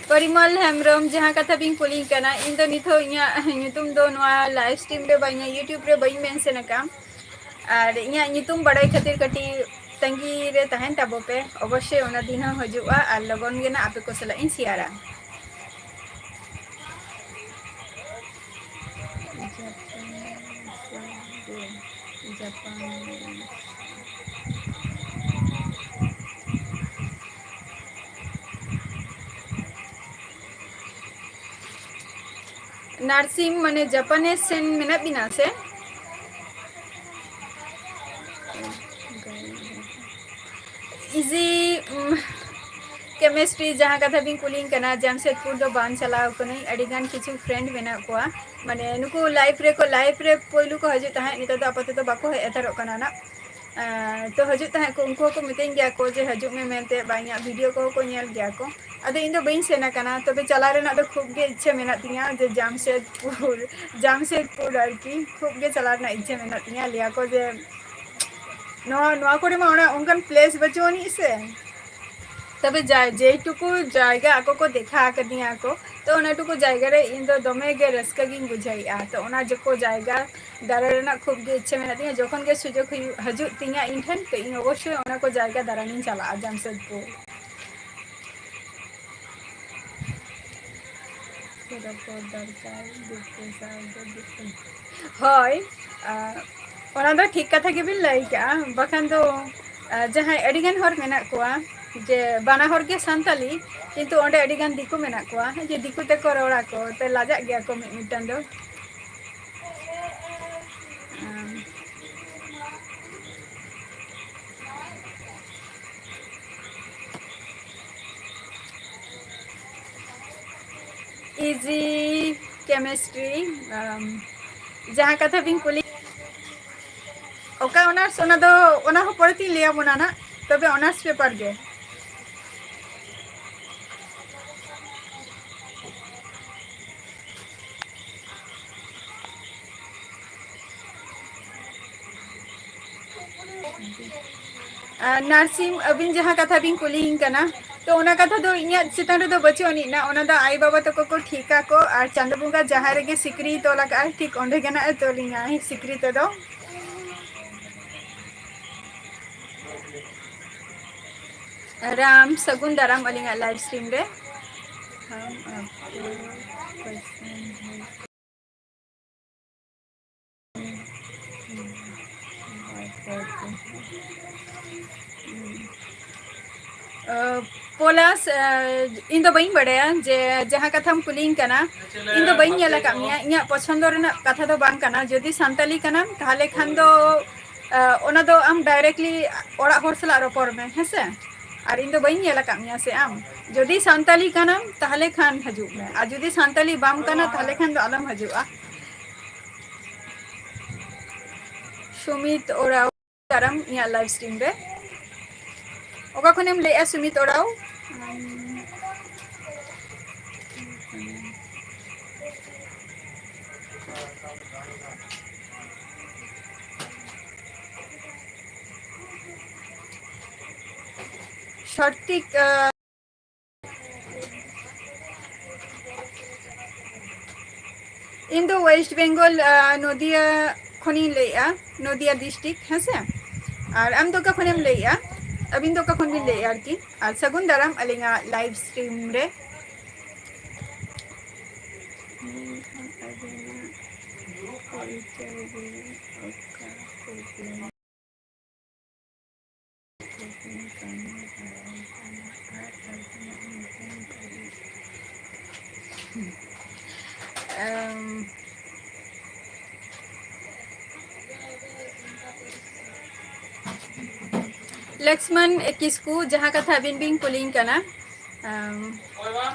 ᱯᱚᱨᱤᱢᱚᱞ ᱦᱮᱢᱵᱨᱚᱢ, ᱡᱟᱦᱟᱸ ᱠᱟᱛᱷᱟ ᱵᱤᱱ ᱠᱩᱞᱤᱧ ᱠᱟᱱᱟ, ᱤᱧ ᱫᱚ ᱱᱤᱛᱚᱜ ᱤᱧᱟᱹᱜ ᱧᱩᱛᱩᱢ ᱫᱚ ᱱᱚᱣᱟ live stream ᱨᱮ ᱵᱟᱹᱧ, YouTube ᱨᱮ ᱵᱟᱹᱧ mention ᱟᱠᱟᱫᱼᱟ᱾ ᱟᱨ ᱤᱧᱟᱹᱜ ᱧᱩᱛᱩᱢ ᱵᱟᱲᱟᱭ ᱠᱷᱟᱹᱛᱤᱨ ᱠᱟᱹᱴᱤᱡ ᱛᱟᱺᱜᱤ ᱨᱮ ᱛᱟᱦᱮᱱ ᱛᱟᱵᱚ ᱯᱮ, ᱚᱵᱚᱥᱥᱳᱭ ᱚᱱᱟ ᱫᱤᱱ ᱦᱚᱸ ᱦᱤᱡᱩᱜᱼᱟ ᱟᱨ ᱞᱚᱜᱚᱱ ᱜᱮ ᱱᱟᱜ ᱟᱯᱮ ᱠᱚ ᱥᱟᱞᱟᱜ ᱤᱧ ᱥᱮᱭᱟᱨᱟ᱾ Japan, Japan. Nursing ᱢᱟᱱᱮ Japanese ᱥᱮᱱ ᱢᱮᱱᱟᱜ ᱵᱤᱱᱟ ᱥᱮ? Easy, ᱩᱢ, chemistry ᱡᱟᱦᱟᱸ ᱠᱟᱛᱷᱟ ᱵᱤᱱ ᱠᱩᱞᱤᱧ ᱠᱟᱱᱟ, ᱡᱟᱢᱥᱮᱫᱽᱯᱩᱨ ᱫᱚ ᱵᱟᱝ ᱪᱟᱞᱟᱣ ᱠᱟᱹᱱᱟᱹᱧ᱾ ᱟᱹᱰᱤ ᱜᱟᱱ ᱠᱤᱪᱷᱩ friend ᱢᱮᱱᱟᱜ ᱠᱚᱣᱟ, ᱢᱟᱱᱮ ᱱᱩᱠᱩ live ᱨᱮᱠᱚ, live ᱨᱮ ᱯᱳᱭᱞᱳ ᱠᱚ ᱦᱤᱡᱩᱜ ᱛᱟᱦᱮᱸᱫ, ᱱᱤᱛᱚᱜ ᱫᱚ ᱟᱯᱟᱛᱚᱛᱚ ᱵᱟᱠᱚ ᱦᱮᱡ ᱦᱟᱛᱟᱲᱚᱜ ᱠᱟᱱᱟ ᱱᱟᱜ᱾ ᱟᱨ ᱛᱚ ᱦᱤᱡᱩᱜ ᱛᱟᱦᱮᱸᱫ ᱠᱚ, ᱩᱱᱠᱩ ᱦᱚᱸᱠᱚ ᱢᱤᱛᱟᱹᱧ ᱜᱮᱭᱟ ᱠᱚ ᱡᱮ ᱦᱤᱡᱩᱜ ᱢᱮ ᱢᱮᱱᱛᱮ, ᱵᱟ ᱤᱧᱟᱹᱜ video ᱠᱚᱦᱚᱸ ᱠᱚ ᱧᱮᱞ ᱜᱮᱭᱟ ᱠᱚ᱾ ᱟᱫᱚ ᱤᱧ ᱫᱚ ᱵᱟᱹᱧ ᱥᱮᱱ ᱟᱠᱟᱱᱟ, ᱛᱚᱵᱮ ᱪᱟᱞᱟᱣ ᱨᱮᱱᱟᱜ ᱫᱚ ᱠᱷᱩᱵ ᱜᱮ ᱤᱪᱪᱷᱟᱹ ᱢᱮᱱᱟᱜ ᱛᱤᱧᱟ, ᱡᱮ ᱡᱟᱢᱥᱮᱫᱽᱯᱩᱨ, ᱡᱟᱢᱥᱮᱫᱽᱯᱩᱨ ᱟᱨᱠᱤ, ᱠᱷᱩᱵ ᱜᱮ ᱪᱟᱞᱟᱣ ᱨᱮᱱᱟᱜ ᱤᱪᱪᱷᱟᱹ ᱢᱮᱱᱟᱜ ᱛᱤᱧᱟ᱾ ᱞᱟᱹᱭᱟ ᱠᱚ ᱡᱮ ᱱᱚᱣᱟ, ᱱᱚᱣᱟ ᱠᱚᱨᱮ ᱢᱟ ᱚᱱᱟ ᱚᱱᱠᱟᱱ place ᱵᱟᱹᱪᱩᱜ ᱟᱹᱱᱤᱡ ᱥᱮ᱾ ᱛᱚᱵᱮ ᱡᱟᱭ-, ᱡᱮᱴᱩᱠᱩ ᱡᱟᱭᱜᱟ ᱟᱠᱚ ᱠᱚ ᱫᱮᱠᱷᱟ ᱟᱠᱟᱫᱤᱧᱟ ᱠᱚ, ᱛᱚ ᱚᱱᱟ ᱴᱩᱠᱩ ᱡᱟᱭᱜᱟ ᱨᱮ ᱤᱧ ᱫᱚ ᱫᱚᱢᱮ ᱜᱮ ᱨᱟᱹᱥᱠᱟᱹ ᱜᱤᱧ ᱵᱩᱡᱷᱟᱹᱣᱮᱫᱼᱟ᱾ ᱛᱚ ᱚᱱᱟ ᱡᱚᱠᱚ ᱡᱟᱭᱜᱟ ᱫᱟᱬᱟ ᱨᱮᱱᱟᱜ ᱠᱷᱩᱵ ᱜᱮ ᱤᱪᱪᱷᱟᱹ ᱢᱮᱱᱟᱜ ᱛᱤᱧᱟᱹ᱾ ᱡᱚᱠᱷᱚᱱ ᱜᱮ ᱥᱩᱡᱳᱜᱽ ᱦᱩᱭᱩᱜ, ᱦᱤᱡᱩᱜ ᱛᱤᱧᱟᱹ ᱤᱧ ᱴᱷᱮᱱ, ᱛᱚ ᱤᱧ ᱚᱵᱚᱥᱥᱳᱭ ᱚᱱᱟ ᱠᱚ ᱡᱟᱭᱜᱟ ᱫᱟᱬᱟᱱᱤᱧ ᱪᱟᱞᱟᱜᱼᱟ, ᱡᱟᱢᱥᱮᱫᱽᱯᱩᱨ᱾ ᱦᱳᱭ, ᱟᱨ ᱚᱱᱟ ᱫᱚ ᱴᱷᱤᱠ ᱠᱟᱛᱷᱟ ᱜᱮᱵᱤᱱ ᱞᱟᱹᱭ ᱠᱟᱜᱼᱟ᱾ ᱵᱟᱠᱷᱟᱱ ᱫᱚ, ᱟᱨ ᱡᱟᱦᱟᱸᱭ ᱟᱹᱰᱤᱜᱟᱱ ᱦᱚᱲ ᱢᱮᱱᱟᱜ ᱠᱚᱣᱟ ᱡᱮ ᱵᱟᱱᱟ ᱦᱚᱲ ᱜᱮ ᱥᱟᱱᱛᱟᱞᱤ, ᱠᱤᱱᱛᱩ ᱚᱸᱰᱮ ᱟᱹᱰᱤᱜᱟᱱ ᱫᱤᱠᱩ ᱢᱮᱱᱟᱜ ᱠᱚᱣᱟ, ᱡᱮ ᱫᱤᱠᱩ ᱛᱮᱠᱚ ᱨᱚᱲᱟ ᱠᱚ, ᱛᱚ ᱞᱟᱡᱟᱜ ᱜᱮᱭᱟ ᱠᱚ ᱢᱤᱫ ᱢᱤᱫᱴᱟᱝ ᱫᱚ᱾ Easy chemistry, ᱟᱢ, ᱡᱟᱦᱟᱸ ᱠᱟᱛᱷᱟ ᱵᱤᱱ ᱠᱩᱞᱤ, ᱚᱠᱟ ᱚᱱᱟᱨᱥ, ᱚᱱᱟ ᱫᱚ, ᱚᱱᱟ ᱦᱚᱸ ᱯᱚᱨᱮ ᱛᱤᱧ ᱞᱟᱹᱭ ᱟᱵᱚᱱᱟ ᱱᱟᱜ, ᱛᱚᱵᱮ ᱚᱱᱟᱨᱥ ᱯᱮᱯᱟᱨ ᱜᱮ᱾ ᱟᱨ ᱱᱟᱨᱥᱤᱝ, ᱟᱹᱵᱤᱱ ᱡᱟᱦᱟᱸ ᱠᱟᱛᱷᱟ ᱵᱤᱱ ᱠᱩᱞᱤᱭᱤᱧ ᱠᱟᱱᱟ, ᱛᱚ ᱚᱱᱟ ᱠᱟᱛᱷᱟ ᱫᱚ ᱤᱧᱟᱹᱜ ᱪᱮᱛᱟᱱ ᱨᱮᱫᱚ ᱵᱟᱹᱪᱩᱜ ᱟᱹᱱᱤᱡ ᱱᱟ, ᱚᱱᱟ ᱫᱚ ᱟᱭᱳ ᱵᱟᱵᱟ ᱛᱟᱠᱚ ᱠᱚ ᱴᱷᱤᱠᱟ ᱠᱚ, ᱟᱨ ᱪᱟᱸᱫᱳ ᱵᱚᱸᱜᱟ ᱡᱟᱦᱟᱸ ᱨᱮᱜᱮ ᱥᱤᱠᱲᱤᱭ ᱛᱚᱞ ᱟᱠᱟᱫᱼᱟᱭ, ᱴᱷᱤᱠ ᱚᱸᱰᱮ ᱜᱮ ᱱᱟᱜ ᱮ ᱛᱚᱞᱤᱧᱟᱭ ᱥᱤᱠᱲᱤ ᱛᱮᱫᱚ᱾ ᱨᱟᱢ ᱥᱟᱹᱜᱩᱱ ᱫᱟᱨᱟᱢ ᱟᱹᱞᱤᱧᱟᱜ live stream ᱨᱮ᱾ ᱟᱸ, ᱯᱚᱞᱟᱥ, ᱟᱸ, ᱤᱧ ᱫᱚ ᱵᱟᱹᱧ ᱵᱟᱲᱟᱭᱟ ᱡᱮ ᱡᱟᱦᱟᱸ ᱠᱟᱛᱷᱟᱢ ᱠᱩᱞᱤᱧ ᱠᱟᱱᱟ, ᱤᱧ ᱫᱚ ᱵᱟᱹᱧ ᱧᱮᱞ ᱟᱠᱟᱫ ᱢᱮᱭᱟ, ᱤᱧᱟᱹᱜ ᱯᱚᱪᱷᱚᱱᱫᱚ ᱨᱮᱱᱟᱜ ᱠᱟᱛᱷᱟ ᱫᱚ ᱵᱟᱝ ᱠᱟᱱᱟ᱾ ᱡᱩᱫᱤ ᱥᱟᱱᱛᱟᱞᱤ ᱠᱟᱱᱟᱢ, ᱛᱟᱦᱚᱞᱮ ᱠᱷᱟᱱ ᱫᱚ, ᱟᱸ, ᱚᱱᱟ ᱫᱚ ᱟᱢ directly ᱚᱲᱟᱜ ᱦᱚᱲ ᱥᱟᱞᱟᱜ ᱨᱚᱯᱚᱲ ᱢᱮ, ᱦᱮᱸ ᱥᱮ? ᱟᱨ ᱤᱧ ᱫᱚ ᱵᱟᱹᱧ ᱧᱮᱞ ᱟᱠᱟᱫ ᱢᱮᱭᱟ ᱥᱮ ᱟᱢ᱾ ᱡᱩᱫᱤ ᱥᱟᱱᱛᱟᱞᱤ ᱠᱟᱱᱟᱢ, ᱛᱟᱦᱚᱞᱮ ᱠᱷᱟᱱ ᱦᱤᱡᱩᱜ ᱢᱮ, ᱟᱨ ᱡᱩᱫᱤ ᱥᱟᱱᱛᱟᱞᱤ ᱵᱟᱢ ᱠᱟᱱᱟ, ᱛᱟᱦᱚᱞᱮ ᱠᱷᱟᱱ ᱫᱚ ᱟᱞᱚᱢ ᱦᱤᱡᱩᱜᱼᱟ᱾ ᱥᱩᱢᱤᱛ ᱳᱨᱟᱣ ᱫᱟᱨᱟᱢ ᱤᱧᱟᱹᱜ live stream ᱨᱮ᱾ ᱚᱠᱟ ᱠᱷᱚᱱᱮᱢ ᱞᱟᱹᱭᱮᱜᱼᱟ, ᱥᱩᱢᱤᱛ ᱳᱨᱟᱣ? ᱥᱚᱴᱷᱤᱠ, ᱟᱸ, ᱤᱧ ᱫᱚ West Bengal, ᱟᱸ, ᱱᱚᱫᱤᱭᱟ ᱠᱷᱚᱱᱤᱧ ᱞᱟᱹᱭᱮᱜᱼᱟ, ᱱᱚᱫᱤᱭᱟ district, ᱦᱮᱸ ᱥᱮ? ᱟᱨ ᱟᱢ ᱫᱚ ᱚᱠᱟ ᱠᱷᱚᱱᱮᱢ ᱞᱟᱹᱭᱮᱜᱼᱟ? ᱟᱹᱵᱤᱱ ᱫᱚ ᱚᱠᱟ ᱠᱷᱚᱱ ᱵᱤᱱ ᱞᱟᱹᱭᱮᱜᱼᱟ ᱟᱨᱠᱤ? ᱟᱨ ᱥᱟᱹᱜᱩᱱ ᱫᱟᱨᱟᱢ ᱟᱹᱞᱤᱧᱟᱜ live stream ᱨᱮ᱾ ᱮᱢ, ᱞᱚᱠᱥᱢᱚᱱ ᱠᱤᱥᱠᱩ, ᱡᱟᱦᱟᱸ ᱠᱟᱛᱷᱟ ᱟᱹᱵᱤᱱ ᱵᱤᱱ ᱠᱩᱞᱤᱧ ᱠᱟᱱᱟ, ᱮᱢ,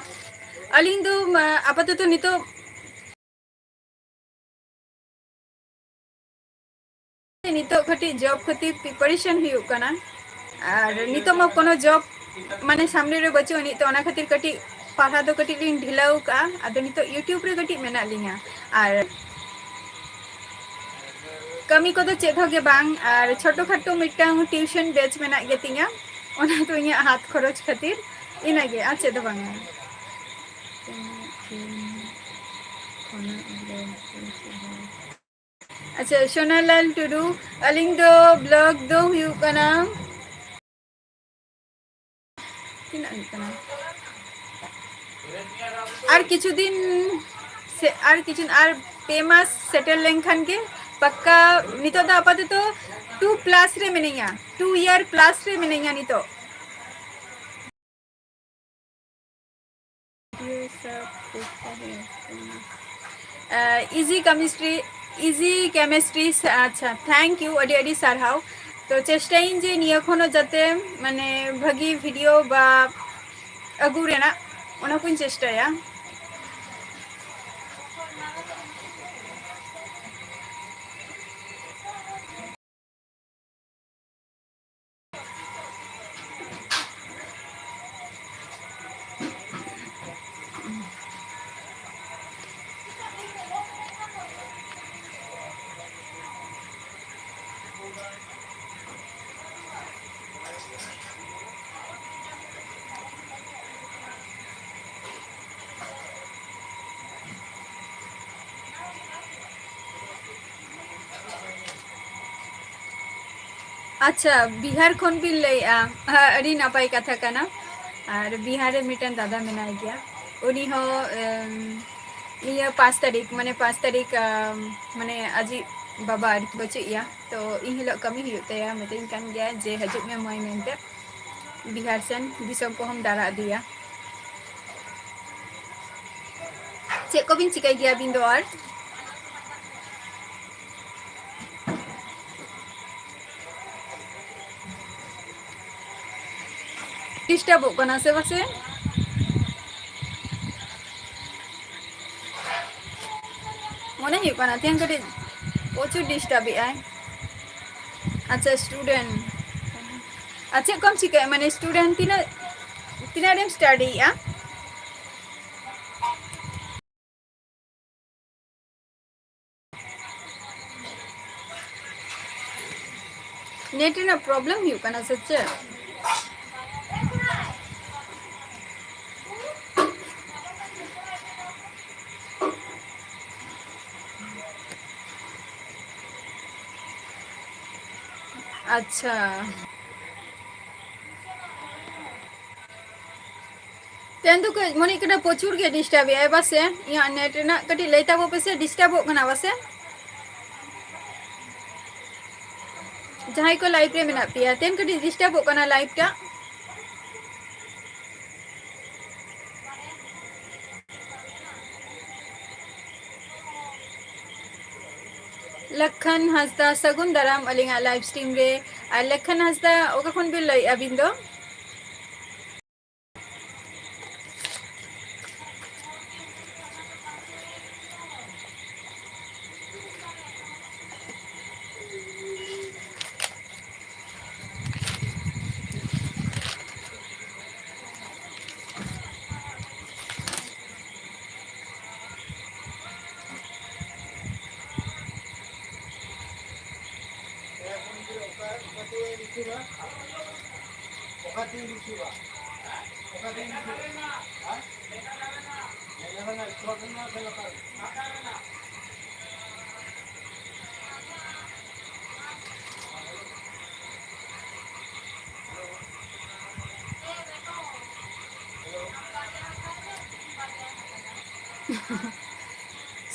ᱟᱹᱞᱤᱧ ᱫᱚ, ᱢᱟ, ᱟᱯᱟᱛᱚᱛᱚ ᱱᱤᱛᱚᱜ ᱱᱤᱛᱚᱜ ᱠᱟᱹᱴᱤᱡ job ᱠᱷᱟᱹᱛᱤᱨ preparation ᱦᱩᱭᱩᱜ ᱠᱟᱱᱟ, ᱟᱨ ᱱᱤᱛᱚᱜ ᱢᱟ ᱠᱳᱱᱳ job ᱢᱟᱱᱮ ᱥᱟᱢᱱᱮ ᱨᱮ ᱵᱟᱹᱪᱩᱜ ᱟᱹᱱᱤᱡ, ᱛᱚ ᱚᱱᱟ ᱠᱷᱟᱹᱛᱤᱨ ᱠᱟᱹᱴᱤᱡ ᱯᱟᱲᱦᱟᱣ ᱫᱚ ᱠᱟᱹᱴᱤᱡ ᱞᱤᱧ ᱰᱷᱤᱞᱟᱹᱣ ᱠᱟᱜᱼᱟ᱾ ᱟᱫᱚ ᱱᱤᱛᱚᱜ YouTube ᱨᱮ ᱠᱟᱹᱴᱤᱡ ᱢᱮᱱᱟᱜ ᱞᱤᱧᱟ, ᱟᱨ ᱠᱟᱹᱢᱤ ᱠᱚᱫᱚ ᱪᱮᱫ ᱦᱚᱸ ᱜᱮ ᱵᱟᱝ, ᱟᱨ ᱪᱷᱳᱴᱳ ᱠᱷᱟᱴᱳ ᱢᱤᱫᱴᱟᱝ tuition batch ᱢᱮᱱᱟᱜ ᱜᱮᱛᱤᱧᱟ, ᱚᱱᱟ ᱫᱚ ᱤᱧᱟᱹᱜ ᱦᱟᱛ ᱠᱷᱚᱨᱚᱪ ᱠᱷᱟᱹᱛᱤᱨ, ᱤᱱᱟᱹᱜᱮ, ᱟᱨ ᱪᱮᱫ ᱦᱚᱸ ᱵᱟᱝᱟ᱾ ᱟᱪᱪᱷᱟ, ᱥᱳᱱᱟᱞᱟᱞ ᱴᱩᱰᱩ, ᱟᱹᱞᱤᱧ ᱫᱚ vlog ᱫᱚ ᱦᱩᱭᱩᱜ ᱠᱟᱱᱟ, ᱛᱤᱱᱟᱹᱜ ᱦᱩᱭᱩᱜ ᱠᱟᱱᱟ? ᱟᱨ ᱠᱤᱪᱷᱩ ᱫᱤᱱ ᱥᱮ, ᱟᱨ ᱠᱤᱪᱷᱩ, ᱟᱨ ᱯᱮ ᱢᱟᱥ ᱥᱮᱴᱮᱨ ᱞᱮᱱᱠᱷᱟᱱ ᱜᱮ ᱯᱟᱠᱠᱟ᱾ ᱱᱤᱛᱚᱜ ᱫᱚ ᱟᱯᱟᱛᱚᱛᱚ two plus ᱨᱮ ᱢᱤᱱᱟᱹᱧᱟ, two year plus ᱨᱮ ᱢᱤᱱᱟᱹᱧᱟ ᱱᱤᱛᱚᱜ᱾ ᱮ, easy chemistry, easy chemistry, ᱟᱪᱪᱷᱟ, thank you, ᱟᱹᱰᱤ ᱟᱹᱰᱤ ᱥᱟᱨᱦᱟᱣ᱾ ᱛᱚ ᱪᱮᱥᱴᱟᱭᱟᱹᱧ ᱡᱮ ᱱᱤᱭᱟᱹ ᱠᱷᱚᱱ ᱦᱚᱸ ᱡᱟᱛᱮ ᱢᱟᱱᱮ ᱵᱷᱟᱹᱜᱤ video ᱵᱟ ᱟᱹᱜᱩ ᱨᱮᱱᱟᱜ, ᱚᱱᱟ ᱠᱚᱧ ᱪᱮᱥᱴᱟᱭᱟ᱾ ᱟᱪᱪᱷᱟ, ᱵᱤᱦᱟᱨ ᱠᱷᱚᱱ ᱵᱤᱱ ᱞᱟᱹᱭᱮᱜᱼᱟ᱾ ᱦᱮᱸ, ᱟᱹᱰᱤ ᱱᱟᱯᱟᱭ ᱠᱟᱛᱷᱟ ᱠᱟᱱᱟ᱾ ᱟᱨ ᱵᱤᱦᱟᱨ ᱨᱮ ᱢᱤᱫᱴᱮᱱ ᱫᱟᱫᱟ ᱢᱮᱱᱟᱭ ᱜᱮᱭᱟ, ᱩᱱᱤ ᱦᱚᱸ, ᱮᱢ, ᱱᱤᱭᱟᱹ ᱯᱟᱸᱪ ᱛᱟᱹᱨᱤᱠᱷ, ᱢᱟᱱᱮ ᱯᱟᱸᱪ ᱛᱟᱹᱨᱤᱠᱷ, ᱟᱢ, ᱢᱟᱱᱮ ᱟᱡᱤᱡ ᱵᱟᱵᱟ ᱟᱨᱠᱤ ᱵᱟᱹᱪᱩᱜ ᱮᱭᱟ, ᱛᱚ ᱤᱧ ᱦᱤᱞᱳᱜ ᱠᱟᱹᱢᱤ ᱦᱩᱭᱩᱜ ᱛᱟᱭᱟ, ᱢᱤᱛᱟᱹᱧ ᱠᱟᱱ ᱜᱮᱭᱟ ᱡᱮ ᱦᱤᱡᱩᱜ ᱢᱮ ᱢᱟᱹᱭ ᱢᱮᱱᱛᱮ, ᱵᱤᱦᱟᱨ ᱥᱮᱱ ᱫᱤᱥᱚᱢ ᱠᱚᱦᱚᱸᱢ ᱫᱟᱬᱟ ᱤᱫᱤᱭᱟ᱾ ᱪᱮᱫ ᱠᱚᱵᱤᱱ ᱪᱤᱠᱟᱹᱭ ᱜᱮᱭᱟ ᱟᱹᱵᱤᱱ ᱫᱚ ᱟᱨ? ᱰᱤᱥᱴᱟᱵᱚᱜ ᱠᱟᱱᱟ ᱥᱮ ᱯᱟᱥᱮ? ᱢᱚᱱᱮ ᱦᱩᱭᱩᱜ ᱠᱟᱱᱟ ᱛᱮᱦᱮᱧ ᱠᱟᱹᱴᱤᱡ ᱯᱨᱚᱪᱩᱨ ᱰᱤᱥᱴᱟᱵ ᱮᱜᱼᱟᱭ᱾ ᱟᱪᱪᱷᱟ, ᱥᱴᱩᱰᱮᱱᱴ᱾ ᱟᱨ ᱪᱮᱫ ᱠᱚᱢ ᱪᱤᱠᱟᱹᱭᱟ? ᱢᱟᱱᱮ ᱥᱴᱩᱰᱮᱱᱴ ᱛᱤᱱᱟᱹᱜ, ᱛᱤᱱᱟᱹᱜ ᱨᱮᱢ ᱥᱴᱟᱰᱤᱭᱮᱜᱼᱟ? ᱱᱮᱴ ᱨᱮᱱᱟᱜ ᱯᱨᱚᱵᱞᱮᱢ ᱦᱩᱭᱩᱜ ᱠᱟᱱᱟ ᱥᱮ ᱪᱮᱫ? ᱟᱪᱪᱷᱟ᱾ ᱛᱮᱦᱮᱧ ᱫᱚ ᱠᱟᱹᱡ ᱢᱚᱱᱮ ᱠᱟᱱᱟ ᱯᱨᱚᱪᱩᱨ ᱜᱮ ᱰᱤᱥᱴᱟᱵ ᱮᱜᱼᱟᱭ ᱵᱟᱥᱮ? ᱤᱧᱟᱹᱜ ᱱᱮᱴ ᱨᱮᱱᱟᱜ ᱠᱟᱹᱴᱤᱡ ᱞᱟᱹᱭ ᱛᱟᱵᱚ ᱯᱮᱥᱮ, ᱰᱤᱥᱴᱟᱵᱚᱜ ᱠᱟᱱᱟ ᱵᱟᱥᱮ? ᱡᱟᱦᱟᱸᱭ ᱠᱚ ᱞᱟᱭᱤᱵᱷ ᱨᱮ ᱢᱮᱱᱟᱜ ᱯᱮᱭᱟ, ᱛᱮᱦᱮᱧ ᱠᱟᱹᱴᱤᱡ ᱰᱤᱥᱴᱟᱵᱚᱜ ᱠᱟᱱᱟ ᱞᱟᱭᱤᱵᱷ ᱴᱟᱜ᱾ ᱞᱟᱠᱷᱟᱱ ᱦᱟᱸᱥᱫᱟ, ᱥᱟᱹᱜᱩᱱ ᱫᱟᱨᱟᱢ ᱟᱹᱞᱤᱧᱟᱜ ᱞᱟᱭᱤᱵᱷ ᱥᱴᱨᱤᱢ ᱨᱮ᱾ ᱟᱨ ᱞᱟᱠᱷᱟᱱ ᱦᱟᱸᱥᱫᱟ, ᱚᱠᱟ ᱠᱷᱚᱱ ᱵᱤᱱ ᱞᱟᱹᱭᱮᱫᱼᱟ ᱟᱹᱵᱤᱱ ᱫᱚ?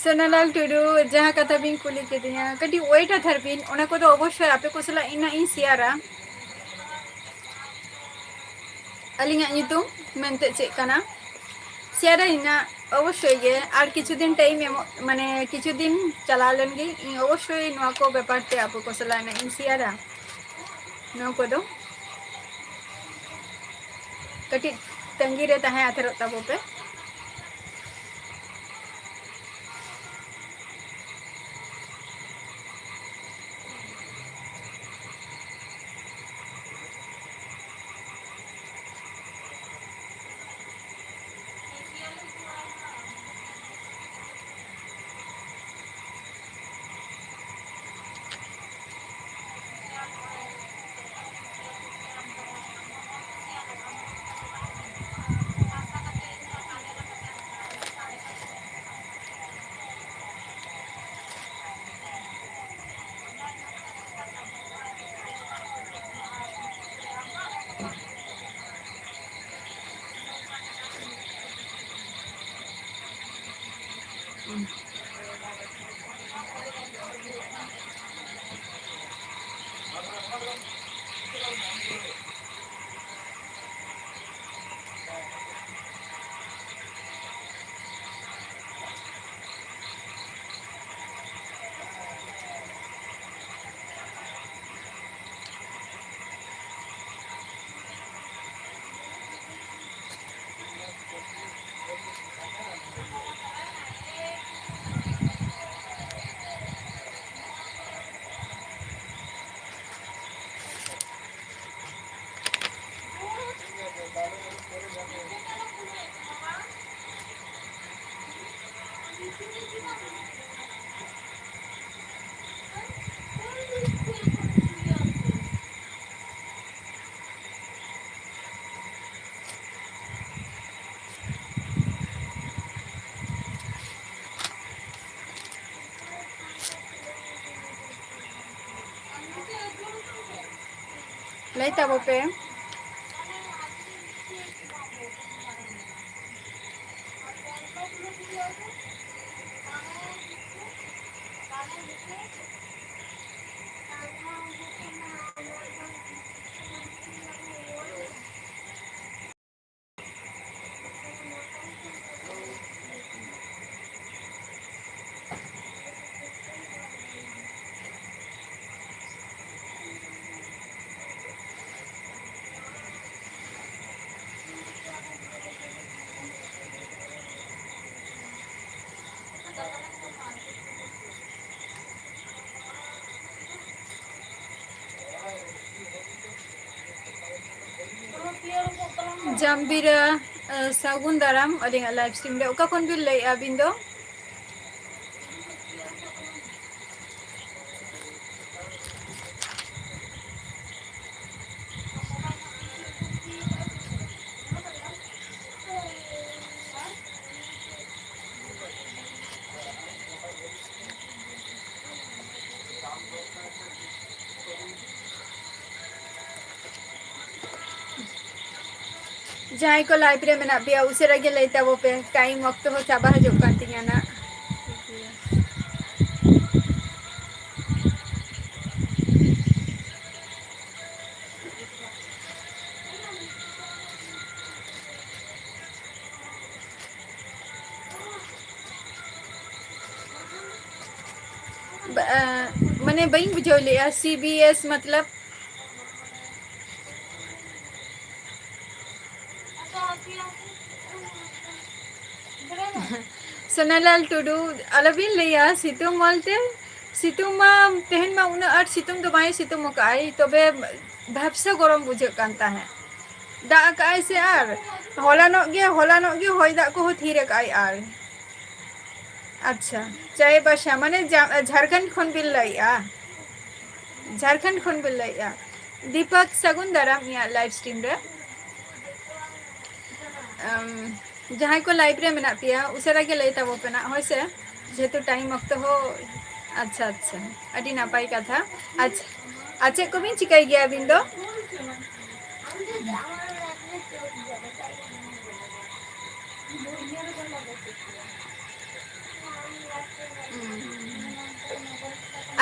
ᱥᱳᱱᱟᱞᱟᱞ ᱴᱩᱰᱩ, ᱡᱟᱦᱟᱸ ᱠᱟᱛᱷᱟ ᱵᱤᱱ ᱠᱩᱞᱤ ᱠᱤᱫᱤᱧᱟ, ᱠᱟᱹᱴᱤᱡ wait ᱦᱟᱛᱟᱲ ᱵᱤᱱ, ᱚᱱᱟ ᱠᱚᱫᱚ ᱚᱵᱚᱥᱥᱳᱭ ᱟᱯᱮ ᱠᱚ ᱥᱟᱞᱟᱜ ᱤᱧ ᱱᱟᱜ ᱤᱧ ᱥᱮᱭᱟᱨᱟ᱾ ᱟᱹᱞᱤᱧᱟᱜ ᱧᱩᱛᱩᱢ ᱢᱮᱱᱛᱮ ᱪᱮᱫ ᱠᱟᱱᱟ, ᱥᱮᱭᱟᱨᱟᱹᱧ ᱱᱟᱜ ᱚᱵᱚᱥᱥᱳᱭ ᱜᱮ᱾ ᱟᱨ ᱠᱤᱪᱷᱩ ᱫᱤᱱ time ᱮᱢᱚᱜ, ᱢᱟᱱᱮ ᱠᱤᱪᱷᱩ ᱫᱤᱱ ᱪᱟᱞᱟᱣ ᱞᱮᱱ ᱜᱮ, ᱤᱧ ᱚᱵᱚᱥᱥᱳᱭ ᱱᱚᱣᱟ ᱠᱚ ᱵᱮᱯᱟᱨ ᱛᱮ ᱟᱯᱮ ᱠᱚ ᱥᱟᱞᱟᱜ ᱱᱟᱜ ᱤᱧ ᱥᱮᱭᱟᱨᱟ᱾ ᱱᱚᱣᱟ ᱠᱚᱫᱚ ᱠᱟᱹᱴᱤᱡ ᱛᱟᱺᱜᱤ ᱨᱮ ᱛᱟᱦᱮᱸ ᱦᱟᱛᱟᱲᱚᱜ ᱛᱟᱵᱚ ᱯᱮ᱾ ᱞᱟᱹᱭ ᱛᱟᱵᱚ ᱯᱮ᱾ ᱡᱟᱢᱵᱤᱨᱟ, ᱮ, ᱥᱟᱹᱜᱩᱱ ᱫᱟᱨᱟᱢ ᱟᱹᱞᱤᱧᱟᱜ live stream ᱨᱮ᱾ ᱚᱠᱟ ᱠᱷᱚᱱ ᱵᱤᱱ ᱞᱟᱹᱭᱮᱫᱼᱟ ᱟᱹᱵᱤᱱ ᱫᱚ? ᱡᱟᱦᱟᱸᱭ ᱠᱚ live ᱨᱮ ᱢᱮᱱᱟᱜ ᱯᱮᱭᱟ, ᱩᱥᱟᱹᱨᱟ ᱜᱮ ᱞᱟᱹᱭ ᱛᱟᱵᱚ ᱯᱮ, time ᱚᱠᱛᱚ ᱦᱚᱸ ᱪᱟᱵᱟ ᱦᱤᱡᱩᱜ ᱠᱟᱱ ᱛᱤᱧᱟ ᱱᱟᱜ᱾ ᱵᱟ-, ᱢᱟᱱᱮ ᱵᱟᱹᱧ ᱵᱩᱡᱷᱟᱹᱣ ᱞᱮᱜᱼᱟ, C B S ᱢᱚᱛᱞᱚᱵ? ᱥᱳᱱᱟᱞᱟᱞ ᱴᱩᱰᱩ, ᱟᱞᱚᱵᱤᱱ ᱞᱟᱹᱭᱟ, ᱥᱤᱛᱩᱝ ᱵᱚᱞᱛᱮ ᱥᱤᱛᱩᱝ ᱢᱟ ᱛᱮᱦᱮᱧ ᱢᱟ ᱩᱱᱟᱹᱜ ᱟᱸᱴ ᱥᱤᱛᱩᱝ ᱫᱚ ᱵᱟᱭ ᱥᱤᱛᱩᱝ ᱟᱠᱟᱫᱼᱟᱭ, ᱛᱚᱵᱮ ᱵᱷᱟᱵᱽᱥᱟ ᱜᱚᱨᱚᱢ ᱵᱩᱡᱷᱟᱹᱜ ᱠᱟᱱ ᱛᱟᱦᱮᱸᱫ᱾ ᱫᱟᱜ ᱟᱠᱟᱫᱼᱟᱭ ᱥᱮ, ᱟᱨ ᱦᱚᱞᱟᱱᱚᱜ ᱜᱮ, ᱦᱚᱞᱟᱱᱚᱜ ᱜᱮ ᱦᱚᱭ ᱫᱟᱜ ᱠᱚᱦᱚᱸ ᱛᱷᱤᱨ ᱟᱠᱟᱫᱼᱟᱭ᱾ ᱟᱨ ᱟᱪᱪᱷᱟ, ᱪᱟᱭᱵᱟᱥᱟ ᱢᱟᱱᱮ ᱡᱟ-, ᱡᱷᱟᱲᱠᱷᱚᱸᱰ ᱠᱷᱚᱱ ᱵᱤᱱ ᱞᱟᱹᱭᱮᱫᱼᱟ? ᱡᱷᱟᱲᱠᱷᱚᱸᱰ ᱠᱷᱚᱱ ᱵᱤᱱ ᱞᱟᱹᱭᱮᱫᱼᱟ? ᱫᱤᱯᱚᱠ, ᱥᱟᱹᱜᱩᱱ ᱫᱟᱨᱟᱢ ᱤᱧᱟᱹᱜ live stream ᱨᱮ᱾ ᱟᱢ, ᱡᱟᱦᱟᱸᱭ ᱠᱚ live ᱨᱮ ᱢᱮᱱᱟᱜ ᱯᱮᱭᱟ, ᱩᱥᱟᱹᱨᱟ ᱜᱮ ᱞᱟᱹᱭ ᱛᱟᱵᱚ ᱯᱮ ᱱᱟᱜ, ᱦᱳᱭ ᱥᱮ? ᱡᱮᱦᱮᱛᱩ time ᱚᱠᱛᱚ ᱦᱚᱸ᱾ ᱟᱪᱪᱷᱟ, ᱟᱪᱪᱷᱟ, ᱟᱹᱰᱤ ᱱᱟᱯᱟᱭ ᱠᱟᱛᱷᱟ᱾ ᱟᱪᱪᱷᱟ, ᱟᱨ ᱪᱮᱫ ᱠᱚᱵᱤᱱ ᱪᱤᱠᱟᱹᱭ ᱜᱮᱭᱟ ᱟᱹᱵᱤᱱ ᱫᱚ?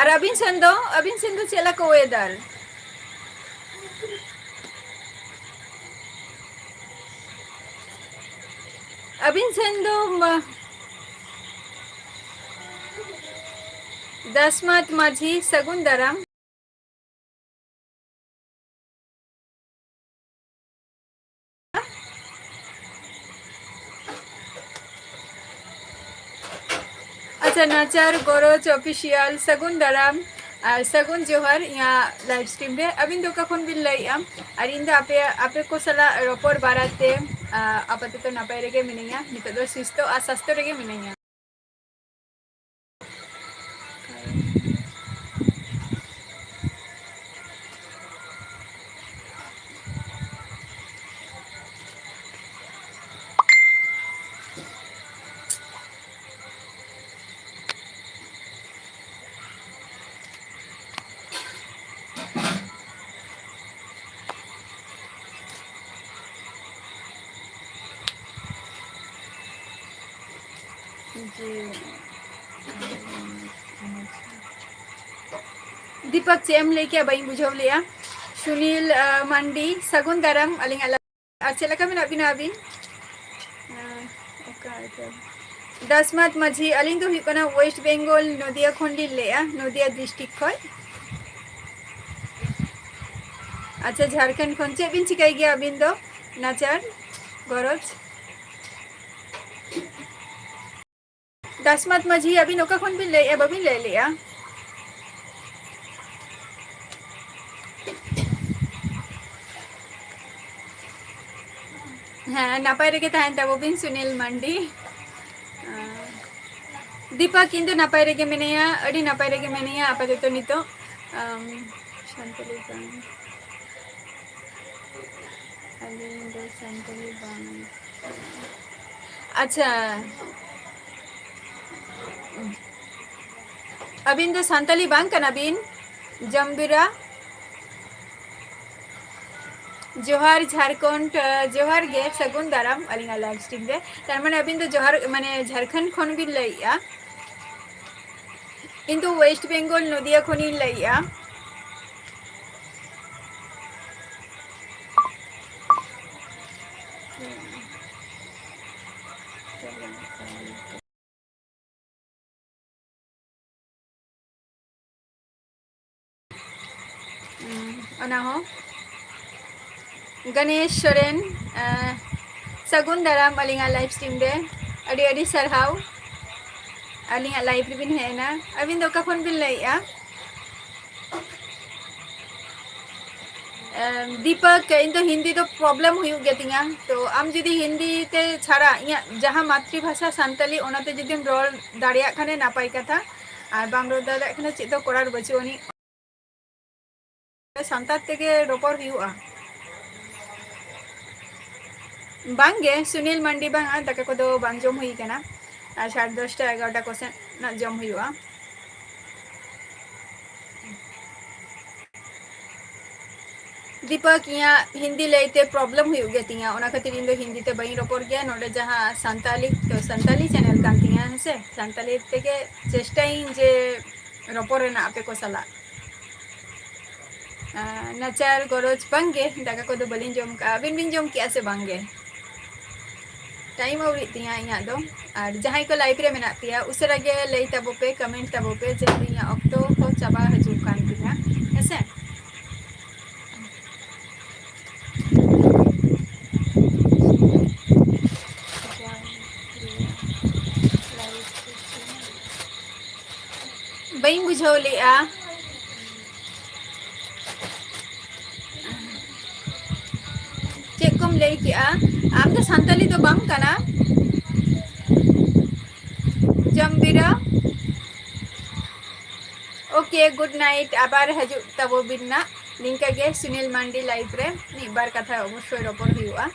ᱟᱨ ᱟᱹᱵᱤᱱ ᱥᱮᱱ ᱫᱚ, ᱟᱹᱵᱤᱱ ᱥᱮᱱ ᱫᱚ ᱪᱮᱫ ᱞᱮᱠᱟ weather? ᱟᱹᱵᱤᱱ ᱥᱮᱱ ᱫᱚ ᱢᱟ-, ᱫᱟᱥᱢᱟᱛ ᱢᱟᱹᱡᱷᱤ, ᱥᱟᱹᱜᱩᱱ ᱫᱟᱨᱟᱢ᱾ ᱟᱪᱪᱷᱟ, ᱱᱟᱪᱟᱨ ᱜᱚᱨᱚᱡᱽ official, ᱥᱟᱹᱜᱩᱱ ᱫᱟᱨᱟᱢ ᱟᱨ ᱥᱟᱹᱜᱩᱱ ᱡᱚᱦᱟᱨ ᱤᱧᱟᱹᱜ live stream ᱨᱮ᱾ ᱟᱹᱵᱤᱱ ᱫᱚ ᱚᱠᱟ ᱠᱷᱚᱱ ᱵᱤᱱ ᱞᱟᱹᱭᱮᱫᱼᱟ? ᱟᱨ ᱤᱧ ᱫᱚ ᱟᱯᱮ, ᱟᱯᱮ ᱠᱚ ᱥᱟᱞᱟᱜ ᱨᱚᱯᱚᱲ ᱵᱟᱨᱟᱛᱮ, ᱟ, ᱟᱯᱟᱛᱚᱛᱚ ᱱᱟᱯᱟᱭ ᱨᱮᱜᱮ ᱢᱤᱱᱟᱹᱧᱟ᱾ ᱱᱤᱛᱚᱜ ᱫᱚ ᱥᱩᱥᱛᱷᱚ ᱟᱨ ᱥᱟᱥᱛᱷᱚ ᱨᱮᱜᱮ ᱢᱤᱱᱟᱹᱧᱟ᱾ ᱡᱮ, ᱫᱤᱯᱚᱠ, ᱪᱮᱫ ᱮᱢ ᱞᱟᱹᱭ ᱠᱮᱜᱼᱟ? ᱵᱟᱹᱧ ᱵᱩᱡᱷᱟᱹᱣ ᱞᱮᱜᱼᱟ᱾ ᱥᱩᱱᱤᱞ, ᱟ, ᱢᱟᱱᱰᱤ, ᱥᱟᱹᱜᱩᱱ ᱫᱟᱨᱟᱢ ᱟᱹᱞᱤᱧᱟᱜ ᱞᱟ-, ᱟᱨ ᱪᱮᱫ ᱞᱮᱠᱟ ᱢᱮᱱᱟᱜ ᱵᱤᱱᱟ ᱟᱹᱵᱤᱱ? ᱟ, ᱚᱠᱟ ᱨᱮ? ᱫᱟᱥᱢᱟᱛ ᱢᱟᱹᱡᱷᱤ, ᱟᱹᱞᱤᱧ ᱫᱚ ᱦᱩᱭᱩᱜ ᱠᱟᱱᱟ West Bengal, ᱱᱚᱫᱤᱭᱟ ᱠᱷᱚᱱ ᱞᱤᱧ ᱞᱟᱹᱭᱮᱜᱼᱟ, ᱱᱚᱫᱤᱭᱟ district ᱠᱷᱚᱱ᱾ ᱟᱪᱪᱷᱟ, ᱡᱷᱟᱲᱠᱷᱚᱸᱰ ᱠᱷᱚᱱ᱾ ᱪᱮᱫ ᱵᱤᱱ ᱪᱤᱠᱟᱹᱭ ᱜᱮᱭᱟ ᱟᱹᱵᱤᱱ ᱫᱚ? ᱱᱟᱪᱟᱨ, ᱜᱚᱨᱚᱡᱽ᱾ ᱫᱟᱥᱢᱟᱛ ᱢᱟᱹᱡᱷᱤ, ᱟᱹᱵᱤᱱ ᱚᱠᱟ ᱠᱷᱚᱱ ᱵᱤᱱ ᱞᱟᱹᱭᱮᱫᱼᱟ? ᱵᱟᱹᱵᱤᱱ ᱞᱟᱹᱭ ᱞᱮᱫᱼᱟ᱾ ᱦᱮᱸ, ᱱᱟᱯᱟᱭ ᱨᱮᱜᱮ ᱛᱟᱦᱮᱱ ᱛᱟᱵᱚ ᱵᱤᱱ, ᱥᱩᱱᱤᱞ ᱢᱟᱱᱰᱤ᱾ ᱟᱨ ᱫᱤᱯᱚᱠ, ᱤᱧ ᱫᱚ ᱱᱟᱯᱟᱭ ᱨᱮᱜᱮ ᱢᱮᱱᱟᱧᱟ, ᱟᱹᱰᱤ ᱱᱟᱯᱟᱭ ᱨᱮᱜᱮ ᱢᱮᱱᱟᱧᱟ ᱟᱯᱟᱛᱚᱛᱚ ᱱᱤᱛᱚᱜ᱾ ᱟᱢ, ᱥᱟᱱᱛᱟᱲᱤ ᱵᱟᱝ, ᱟᱹᱞᱤᱧ ᱫᱚ ᱥᱟᱱᱛᱟᱲᱤ ᱵᱟᱝ᱾ ᱟᱪᱪᱷᱟ, ᱟᱹᱵᱤᱱ ᱫᱚ ᱥᱟᱱᱛᱟᱞᱤ ᱵᱟᱝ ᱠᱟᱱᱟ ᱵᱤᱱ? ᱡᱟᱢᱵᱤᱨᱟ? ᱡᱚᱦᱟᱨ ᱡᱷᱟᱲᱠᱷᱚᱸᱰ, ᱟᱸ, ᱡᱚᱦᱟᱨ ᱜᱮ, ᱥᱟᱹᱜᱩᱱ ᱫᱟᱨᱟᱢ ᱟᱹᱞᱤᱧᱟᱜ live stream ᱨᱮ᱾ ᱛᱟᱨ ᱢᱟᱱᱮ ᱟᱹᱵᱤᱱ ᱫᱚ ᱡᱚᱦᱟᱨ, ᱢᱟᱱᱮ ᱡᱷᱟᱲᱠᱷᱚᱸᱰ ᱠᱷᱚᱱ ᱵᱤᱱ ᱞᱟᱹᱭᱮᱜᱼᱟ? ᱤᱧ ᱫᱚ West Bengal, ᱱᱚᱫᱤᱭᱟ ᱠᱷᱚᱱᱤᱧ ᱞᱟᱹᱭᱮᱜᱼᱟ᱾ ᱩᱸ, ᱚᱱᱟ ᱦᱚᱸ᱾ ᱜᱚᱱᱮᱥ ᱥᱚᱨᱮᱱ, ᱮᱸ, ᱥᱟᱹᱜᱩᱱ ᱫᱟᱨᱟᱢ ᱟᱹᱞᱤᱧᱟᱜ live stream ᱨᱮ᱾ ᱟᱹᱰᱤ ᱟᱹᱰᱤ ᱥᱟᱨᱦᱟᱣ ᱟᱹᱞᱤᱧᱟᱜ live ᱨᱮᱵᱤᱱ ᱦᱮᱡ ᱮᱱᱟ᱾ ᱟᱹᱵᱤᱱ ᱫᱚ ᱚᱠᱟ ᱠᱷᱚᱱ ᱵᱤᱱ ᱞᱟᱹᱭᱮᱜᱼᱟ? ᱮᱸ, ᱫᱤᱯᱚᱠ, ᱤᱧ ᱫᱚ ᱦᱤᱱᱫᱤ ᱫᱚ problem ᱦᱩᱭᱩᱜ ᱜᱮᱛᱤᱧᱟ᱾ ᱛᱚ ᱟᱢ ᱡᱩᱫᱤ ᱦᱤᱱᱫᱤ ᱛᱮ ᱪᱷᱟᱲᱟ ᱤᱧᱟᱹᱜ ᱡᱟᱦᱟᱸ ᱢᱟᱛᱨᱤ ᱵᱷᱟᱥᱟ ᱥᱟᱱᱛᱟᱞᱤ, ᱚᱱᱟᱛᱮ ᱡᱩᱫᱤᱢ ᱨᱚᱲ ᱫᱟᱲᱮᱭᱟᱜ ᱠᱷᱟᱱᱮ ᱱᱟᱯᱟᱭ ᱠᱟᱛᱷᱟ, ᱟᱨ ᱵᱟᱢ ᱨᱚᱲ ᱫᱟᱲᱮᱭᱟᱜ ᱠᱷᱟᱱ ᱪᱮᱫ ᱫᱚ ᱠᱚᱨᱟᱨ ᱵᱟᱹᱪᱩᱜ ᱟᱹᱱᱤᱡ᱾ ᱥᱟᱱᱛᱟᱲ ᱛᱮᱜᱮ ᱨᱚᱯᱚᱲ ᱦᱩᱭᱩᱜᱼᱟ᱾ ᱵᱟᱝᱜᱮ, ᱥᱩᱱᱤᱞ ᱢᱟᱱᱰᱤ ᱵᱟᱝᱟ, ᱫᱟᱠᱟ ᱠᱚᱫᱚ ᱵᱟᱝ ᱡᱚᱢ ᱦᱩᱭ ᱠᱟᱱᱟ᱾ ᱟᱨ ᱥᱟᱲᱮ ᱫᱚᱥᱴᱟ ᱮᱜᱟᱨᱚᱴᱟ ᱠᱚᱥᱮᱫ ᱱᱟᱜ ᱡᱚᱢ ᱦᱩᱭᱩᱜᱼᱟ᱾ ᱫᱤᱯᱚᱠ, ᱤᱧᱟᱹᱜ ᱦᱤᱱᱫᱤ ᱞᱟᱹᱭᱛᱮ problem ᱦᱩᱭᱩᱜ ᱜᱮ ᱛᱤᱧᱟ, ᱚᱱᱟ ᱠᱷᱟᱹᱛᱤᱨ ᱤᱧ ᱫᱚ ᱦᱤᱱᱫᱤ ᱛᱮ ᱵᱟᱹᱧ ᱨᱚᱯᱚᱲ ᱜᱮᱭᱟ᱾ ᱱᱚᱰᱮ ᱡᱟᱦᱟᱸ ᱥᱟᱱᱛᱟᱞᱤ, ᱛᱚ ᱥᱟᱱᱛᱟᱞᱤ channel ᱠᱟᱱ ᱛᱤᱧᱟ, ᱦᱮᱸᱥᱮ, ᱥᱟᱱᱛᱟᱞᱤ ᱛᱮᱜᱮ ᱪᱮᱥᱴᱟᱭᱟᱹᱧ ᱡᱮ ᱨᱚᱯᱚᱲ ᱨᱮᱱᱟᱜ ᱟᱯᱮ ᱠᱚ ᱥᱟᱞᱟᱜ᱾ ᱟᱨ ᱱᱟᱪᱟᱨ ᱜᱚᱨᱚᱡᱽ ᱵᱟᱝᱜᱮ, ᱫᱟᱠᱟ ᱠᱚᱫᱚ ᱵᱟᱹᱞᱤᱧ ᱡᱚᱢ ᱠᱟᱜᱼᱟ᱾ ᱟᱹᱵᱤᱱ ᱵᱤᱱ ᱡᱚᱢ ᱠᱮᱜᱼᱟ ᱥᱮ ᱵᱟᱝᱜᱮ? Time ᱟᱹᱣᱨᱤᱜ ᱛᱤᱧᱟ ᱤᱧᱟᱹᱜ ᱫᱚ᱾ ᱟᱨ ᱡᱟᱦᱟᱸᱭ ᱠᱚ live ᱨᱮ ᱢᱮᱱᱟᱜ ᱯᱮᱭᱟ, ᱩᱥᱟᱹᱨᱟ ᱜᱮ ᱞᱟᱹᱭ ᱛᱟᱵᱚ ᱯᱮ, comment ᱛᱟᱵᱚ ᱯᱮ, ᱡᱮᱦᱮᱛᱩ ᱤᱧᱟᱹᱜ ᱚᱠᱛᱚ ᱠᱚ ᱪᱟᱵᱟ ᱦᱤᱡᱩᱜ ᱠᱟᱱ ᱛᱤᱧᱟ, ᱦᱮᱸᱥᱮ? ᱵᱟᱹᱧ ᱵᱩᱡᱷᱟᱹᱣ ᱞᱮᱜᱼᱟ᱾ ᱪᱮᱫ ᱠᱚᱢ ᱞᱟᱹᱭ ᱠᱮᱜᱼᱟ? ᱟᱢ ᱫᱚ ᱥᱟᱱᱛᱟᱞᱤ ᱫᱚ ᱵᱟᱢ ᱠᱟᱱᱟ? ᱡᱚᱢᱵᱤᱨᱟ? Okay, good night. ᱟᱵᱟᱨ ᱦᱤᱡᱩᱜ ᱛᱟᱵᱚ ᱵᱤᱱ ᱱᱟᱜ ᱱᱤᱝᱠᱟ ᱜᱮ ᱥᱩᱱᱤᱞ ᱢᱟᱱᱰᱤ live ᱨᱮ ᱢᱤᱫ ᱵᱟᱨ ᱠᱟᱛᱷᱟ ᱚᱵᱚᱥᱥᱳᱭ ᱨᱚᱯᱚᱲ ᱦᱩᱭᱩᱜᱼᱟ᱾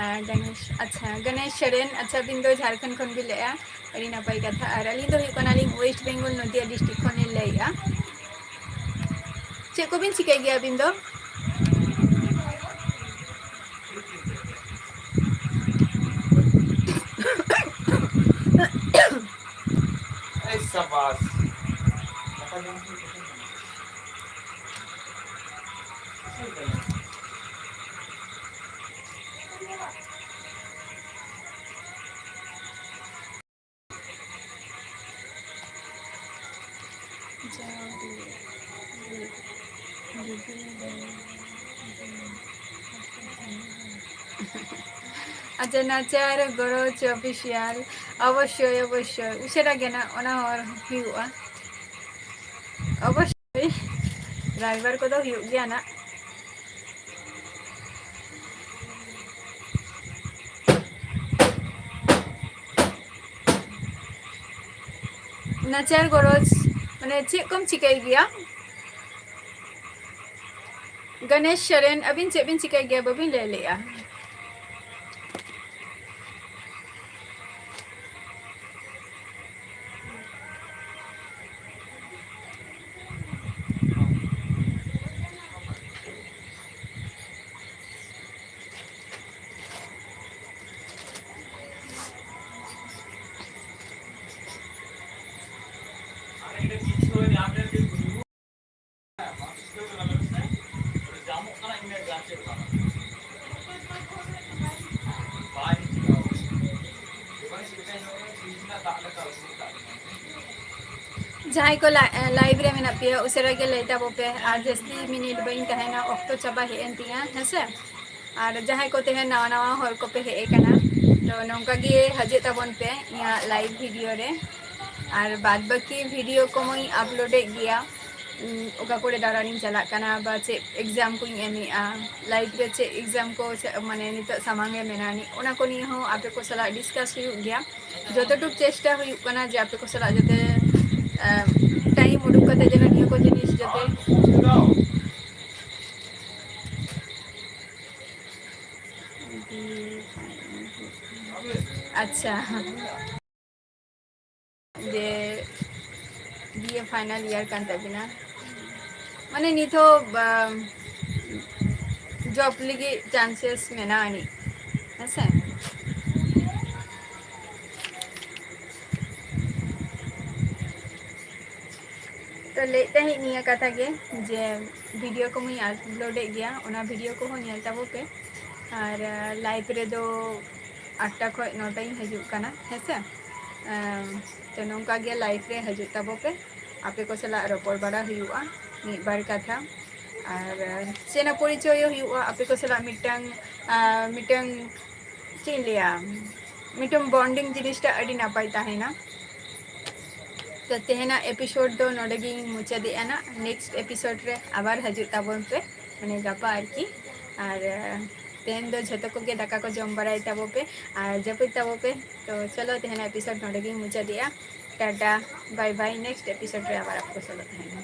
ᱟᱨ ᱜᱚᱱᱮᱥ, ᱟᱪᱪᱷᱟ, ᱜᱚᱱᱮᱥ ᱥᱚᱨᱮᱱ, ᱟᱪᱪᱷᱟ, ᱟᱹᱵᱤᱱ ᱫᱚ ᱡᱷᱟᱲᱠᱷᱚᱸᱰ ᱠᱷᱚᱱ ᱵᱤᱱ ᱞᱟᱹᱭᱮᱜᱼᱟ, ᱟᱹᱰᱤ ᱱᱟᱯᱟᱭ ᱠᱟᱛᱷᱟ᱾ ᱟᱨ ᱟᱹᱞᱤᱧ ᱫᱚ ᱦᱩᱭᱩᱜ ᱠᱟᱱᱟᱞᱤᱧ West Bengal, ᱱᱚᱫᱤᱭᱟ district ᱠᱷᱚᱱ ᱞᱤᱧ ᱞᱟᱹᱭᱮᱜᱼᱟ᱾ ᱪᱮᱫ ᱠᱚᱵᱤᱱ ᱪᱤᱠᱟᱹᱭ ᱜᱮᱭᱟ ᱟᱹᱵᱤᱱ ᱫᱚ? ᱟᱪᱪᱷᱟ, ᱱᱟᱪᱟᱨ ᱜᱚᱨᱚᱡᱽ ᱚᱯᱷᱤᱥᱤᱭᱟᱞ, ᱚᱵᱚᱥᱥᱳᱭ, ᱚᱵᱚᱥᱥᱳᱭ, ᱩᱥᱟᱹᱨᱟ ᱜᱮ ᱱᱟᱜ ᱚᱱᱟ ᱦᱚᱸ ᱦᱩᱭᱩᱜᱼᱟ, ᱚᱵᱚᱥᱥᱳᱭ, ᱨᱟᱭᱵᱟᱨ ᱠᱚᱫᱚ ᱦᱩᱭᱩᱜ ᱜᱮᱭᱟ ᱱᱟᱜ᱾ ᱱᱟᱪᱟᱨ ᱜᱚᱨᱚᱡᱽ, ᱢᱟᱱᱮ, ᱪᱮᱫ ᱠᱚᱢ ᱪᱤᱠᱟᱹᱭ ᱜᱮᱭᱟ? ᱜᱚᱱᱮᱥ ᱥᱚᱨᱮᱱ, ᱟᱹᱵᱤᱱ ᱪᱮᱫ ᱵᱤᱱ ᱪᱤᱠᱟᱹᱭ ᱜᱮᱭᱟ? ᱵᱟᱹᱵᱤᱱ ᱞᱟᱹᱭ ᱞᱮᱜᱼᱟ᱾ ᱡᱟᱦᱟᱸᱭ ᱠᱚ ᱞᱟ-, ᱞᱟᱭᱤᱵᱷ ᱨᱮ ᱢᱮᱱᱟᱜ ᱯᱮᱭᱟ, ᱩᱥᱟᱹᱨᱟ ᱜᱮ ᱞᱟᱹᱭ ᱛᱟᱵᱚ ᱯᱮ, ᱟᱨ ᱡᱟᱹᱥᱛᱤ ᱢᱤᱱᱤᱴ ᱵᱟᱹᱧ ᱛᱟᱦᱮᱱᱟ, ᱚᱠᱛᱚ ᱪᱟᱵᱟ ᱦᱮᱡ ᱮᱱ ᱛᱤᱧᱟ, ᱦᱮᱸ ᱥᱮ? ᱟᱨ ᱡᱟᱦᱟᱸᱭ ᱠᱚ ᱛᱮᱦᱮᱧ ᱱᱟᱣᱟ ᱱᱟᱣᱟ ᱦᱚᱲ ᱠᱚᱯᱮ ᱦᱮᱡ ᱟᱠᱟᱱᱟ, ᱛᱚ ᱱᱚᱝᱠᱟ ᱜᱮ ᱦᱤᱡᱩᱜ ᱛᱟᱵᱚᱱ ᱯᱮ ᱤᱧᱟᱹᱜ ᱞᱟᱭᱤᱵᱷ ᱵᱷᱤᱰᱤᱭᱳ ᱨᱮ᱾ ᱟᱨ ᱵᱟᱫ ᱵᱟᱹᱠᱤ ᱵᱷᱤᱰᱤᱭᱳ ᱠᱚᱢᱟᱧ ᱟᱯᱞᱳᱰᱮᱫ ᱜᱮᱭᱟ, ᱩᱸ, ᱚᱠᱟ ᱠᱚᱨᱮ ᱫᱟᱬᱟᱱᱤᱧ ᱪᱟᱞᱟᱜ ᱠᱟᱱᱟ ᱵᱟ ᱪᱮᱫ ᱮᱠᱡᱟᱢ ᱠᱚᱧ ᱮᱢᱮᱜᱼᱟ, ᱞᱟᱭᱤᱯᱷ ᱨᱮ ᱪᱮᱫ ᱮᱠᱡᱟᱢ ᱠᱚ ᱪᱮᱫ, ᱢᱟᱱᱮ, ᱱᱤᱛᱚᱜ ᱥᱟᱢᱟᱝ ᱨᱮ ᱢᱮᱱᱟᱜᱼᱟ, ᱚᱱᱟ ᱠᱚ ᱱᱤᱭᱮ ᱦᱚᱸ ᱟᱯᱮ ᱠᱚ ᱥᱟᱞᱟᱜ ᱰᱤᱥᱠᱟᱥ ᱦᱩᱭᱩᱜ ᱜᱮᱭᱟ᱾ ᱡᱚᱛᱚᱴᱩᱠ ᱪᱮᱥᱴᱟ ᱦᱩᱭᱩᱜ ᱠᱟᱱᱟ ᱡᱮ ᱟᱯᱮ ᱠᱚ ᱥᱟᱞᱟᱜ ᱡᱟᱛᱮ, ᱮ, ᱴᱟᱭᱤᱢ ᱩᱰᱩᱠ ᱠᱟᱛᱮ ᱡᱮᱱᱚ ᱱᱤᱭᱟᱹ ᱠᱚ ᱡᱤᱱᱤᱥ ᱡᱟᱛᱮ, ᱟᱪᱪᱷᱟ᱾ ᱡᱮ ᱵᱤ ᱮ ᱯᱷᱟᱭᱱᱟᱞ ᱤᱭᱟᱨ ᱠᱟᱱ ᱛᱟᱵᱤᱱᱟ, ᱢᱟᱱᱮ ᱱᱤᱛ ᱦᱚᱸ, ᱵᱟ-, ᱡᱚᱵ ᱞᱟᱹᱜᱤᱫ ᱪᱟᱱᱥᱮᱥ ᱢᱮᱱᱟᱜᱼᱟ ᱟᱹᱱᱤᱡ, ᱦᱮᱸᱥᱮ? ᱛᱚ ᱞᱟᱹᱭᱮᱫ ᱛᱟᱦᱮᱸᱫ ᱱᱤᱭᱟᱹ ᱠᱟᱛᱷᱟ ᱜᱮ, ᱡᱮ ᱵᱷᱤᱰᱤᱭᱳ ᱠᱚ ᱢᱟᱧ ᱟᱯᱞᱳᱰᱮᱫ ᱜᱮᱭᱟ, ᱚᱱᱟ ᱵᱷᱤᱰᱤᱭᱳ ᱠᱚᱦᱚᱸ ᱧᱮᱞ ᱛᱟᱵᱚ ᱯᱮ᱾ ᱟᱨ ᱞᱟᱭᱤᱵᱷ ᱨᱮᱫᱚ ᱟᱴᱴᱟ ᱠᱷᱚᱱ ᱱᱚᱴᱟᱧ ᱦᱤᱡᱩᱜ ᱠᱟᱱᱟ, ᱦᱮᱸᱥᱮ? ᱛᱚ ᱱᱚᱝᱠᱟ ᱜᱮ ᱞᱟᱭᱤᱵᱷ ᱨᱮ ᱦᱤᱡᱩᱜ ᱛᱟᱵᱚ ᱯᱮ, ᱟᱯᱮ ᱠᱚ ᱥᱟᱞᱟᱜ ᱨᱚᱯᱚᱲ ᱵᱟᱲᱟ ᱦᱩᱭᱩᱜᱼᱟ, ᱢᱤᱫ ᱵᱟᱨ ᱠᱟᱛᱷᱟ, ᱟᱨ ᱪᱮᱫ ᱯᱚᱨᱤᱪᱚᱭ ᱦᱩᱭᱩᱜᱼᱟ ᱟᱯᱮ ᱠᱚ ᱥᱟᱞᱟᱜ ᱢᱤᱫᱴᱟᱝ, ᱢᱤᱫᱴᱟᱝ ᱪᱮᱫ ᱤᱧ ᱞᱟᱹᱭᱟ, ᱢᱤᱫᱴᱟᱝ ᱵᱚᱱᱰᱤᱝ ᱡᱤᱱᱤᱥᱴᱟ ᱟᱹᱰᱤ ᱱᱟᱯᱟᱭ ᱛᱟᱦᱮᱱᱟ᱾ ᱛᱚ ᱛᱮᱦᱮᱧᱟᱜ ᱮᱯᱤᱥᱳᱰ ᱫᱚ ᱱᱚᱰᱮ ᱜᱤᱧ ᱢᱩᱪᱟᱹᱫᱮᱜᱼᱟ ᱱᱟᱜ᱾ ᱱᱮᱠᱥᱴ ᱮᱯᱤᱥᱳᱰ ᱨᱮ ᱟᱵᱟᱨ ᱦᱤᱡᱩᱜ ᱛᱟᱵᱚᱱ ᱯᱮ, ᱢᱟᱱᱮ ᱜᱟᱯᱟ ᱟᱨᱠᱤ᱾ ᱟᱨ ᱛᱮᱦᱮᱧ ᱫᱚ ᱡᱷᱚᱛᱚ ᱠᱚᱜᱮ ᱫᱟᱠᱟ ᱠᱚ ᱡᱚᱢ ᱵᱟᱲᱟᱭ ᱛᱟᱵᱚ ᱯᱮ ᱟᱨ ᱡᱟᱹᱯᱤᱫ ᱛᱟᱵᱚ ᱯᱮ᱾ ᱛᱚ ᱪᱚᱞᱚ, ᱛᱮᱦᱮᱧᱟᱜ ᱮᱯᱤᱥᱳᱰ ᱱᱚᱰᱮ ᱜᱤᱧ ᱢᱩᱪᱟᱹᱫᱮᱜᱼᱟ᱾ ᱴᱟᱴᱟ, ᱵᱟᱭ ᱵᱟᱭ, ᱱᱮᱠᱥᱴ ᱮᱯᱤᱥᱳᱰ ᱨᱮ ᱟᱵᱟᱨ ᱟᱯᱮ ᱠᱚ ᱥᱟᱞᱟᱜ ᱛᱟᱦᱮᱱᱟ᱾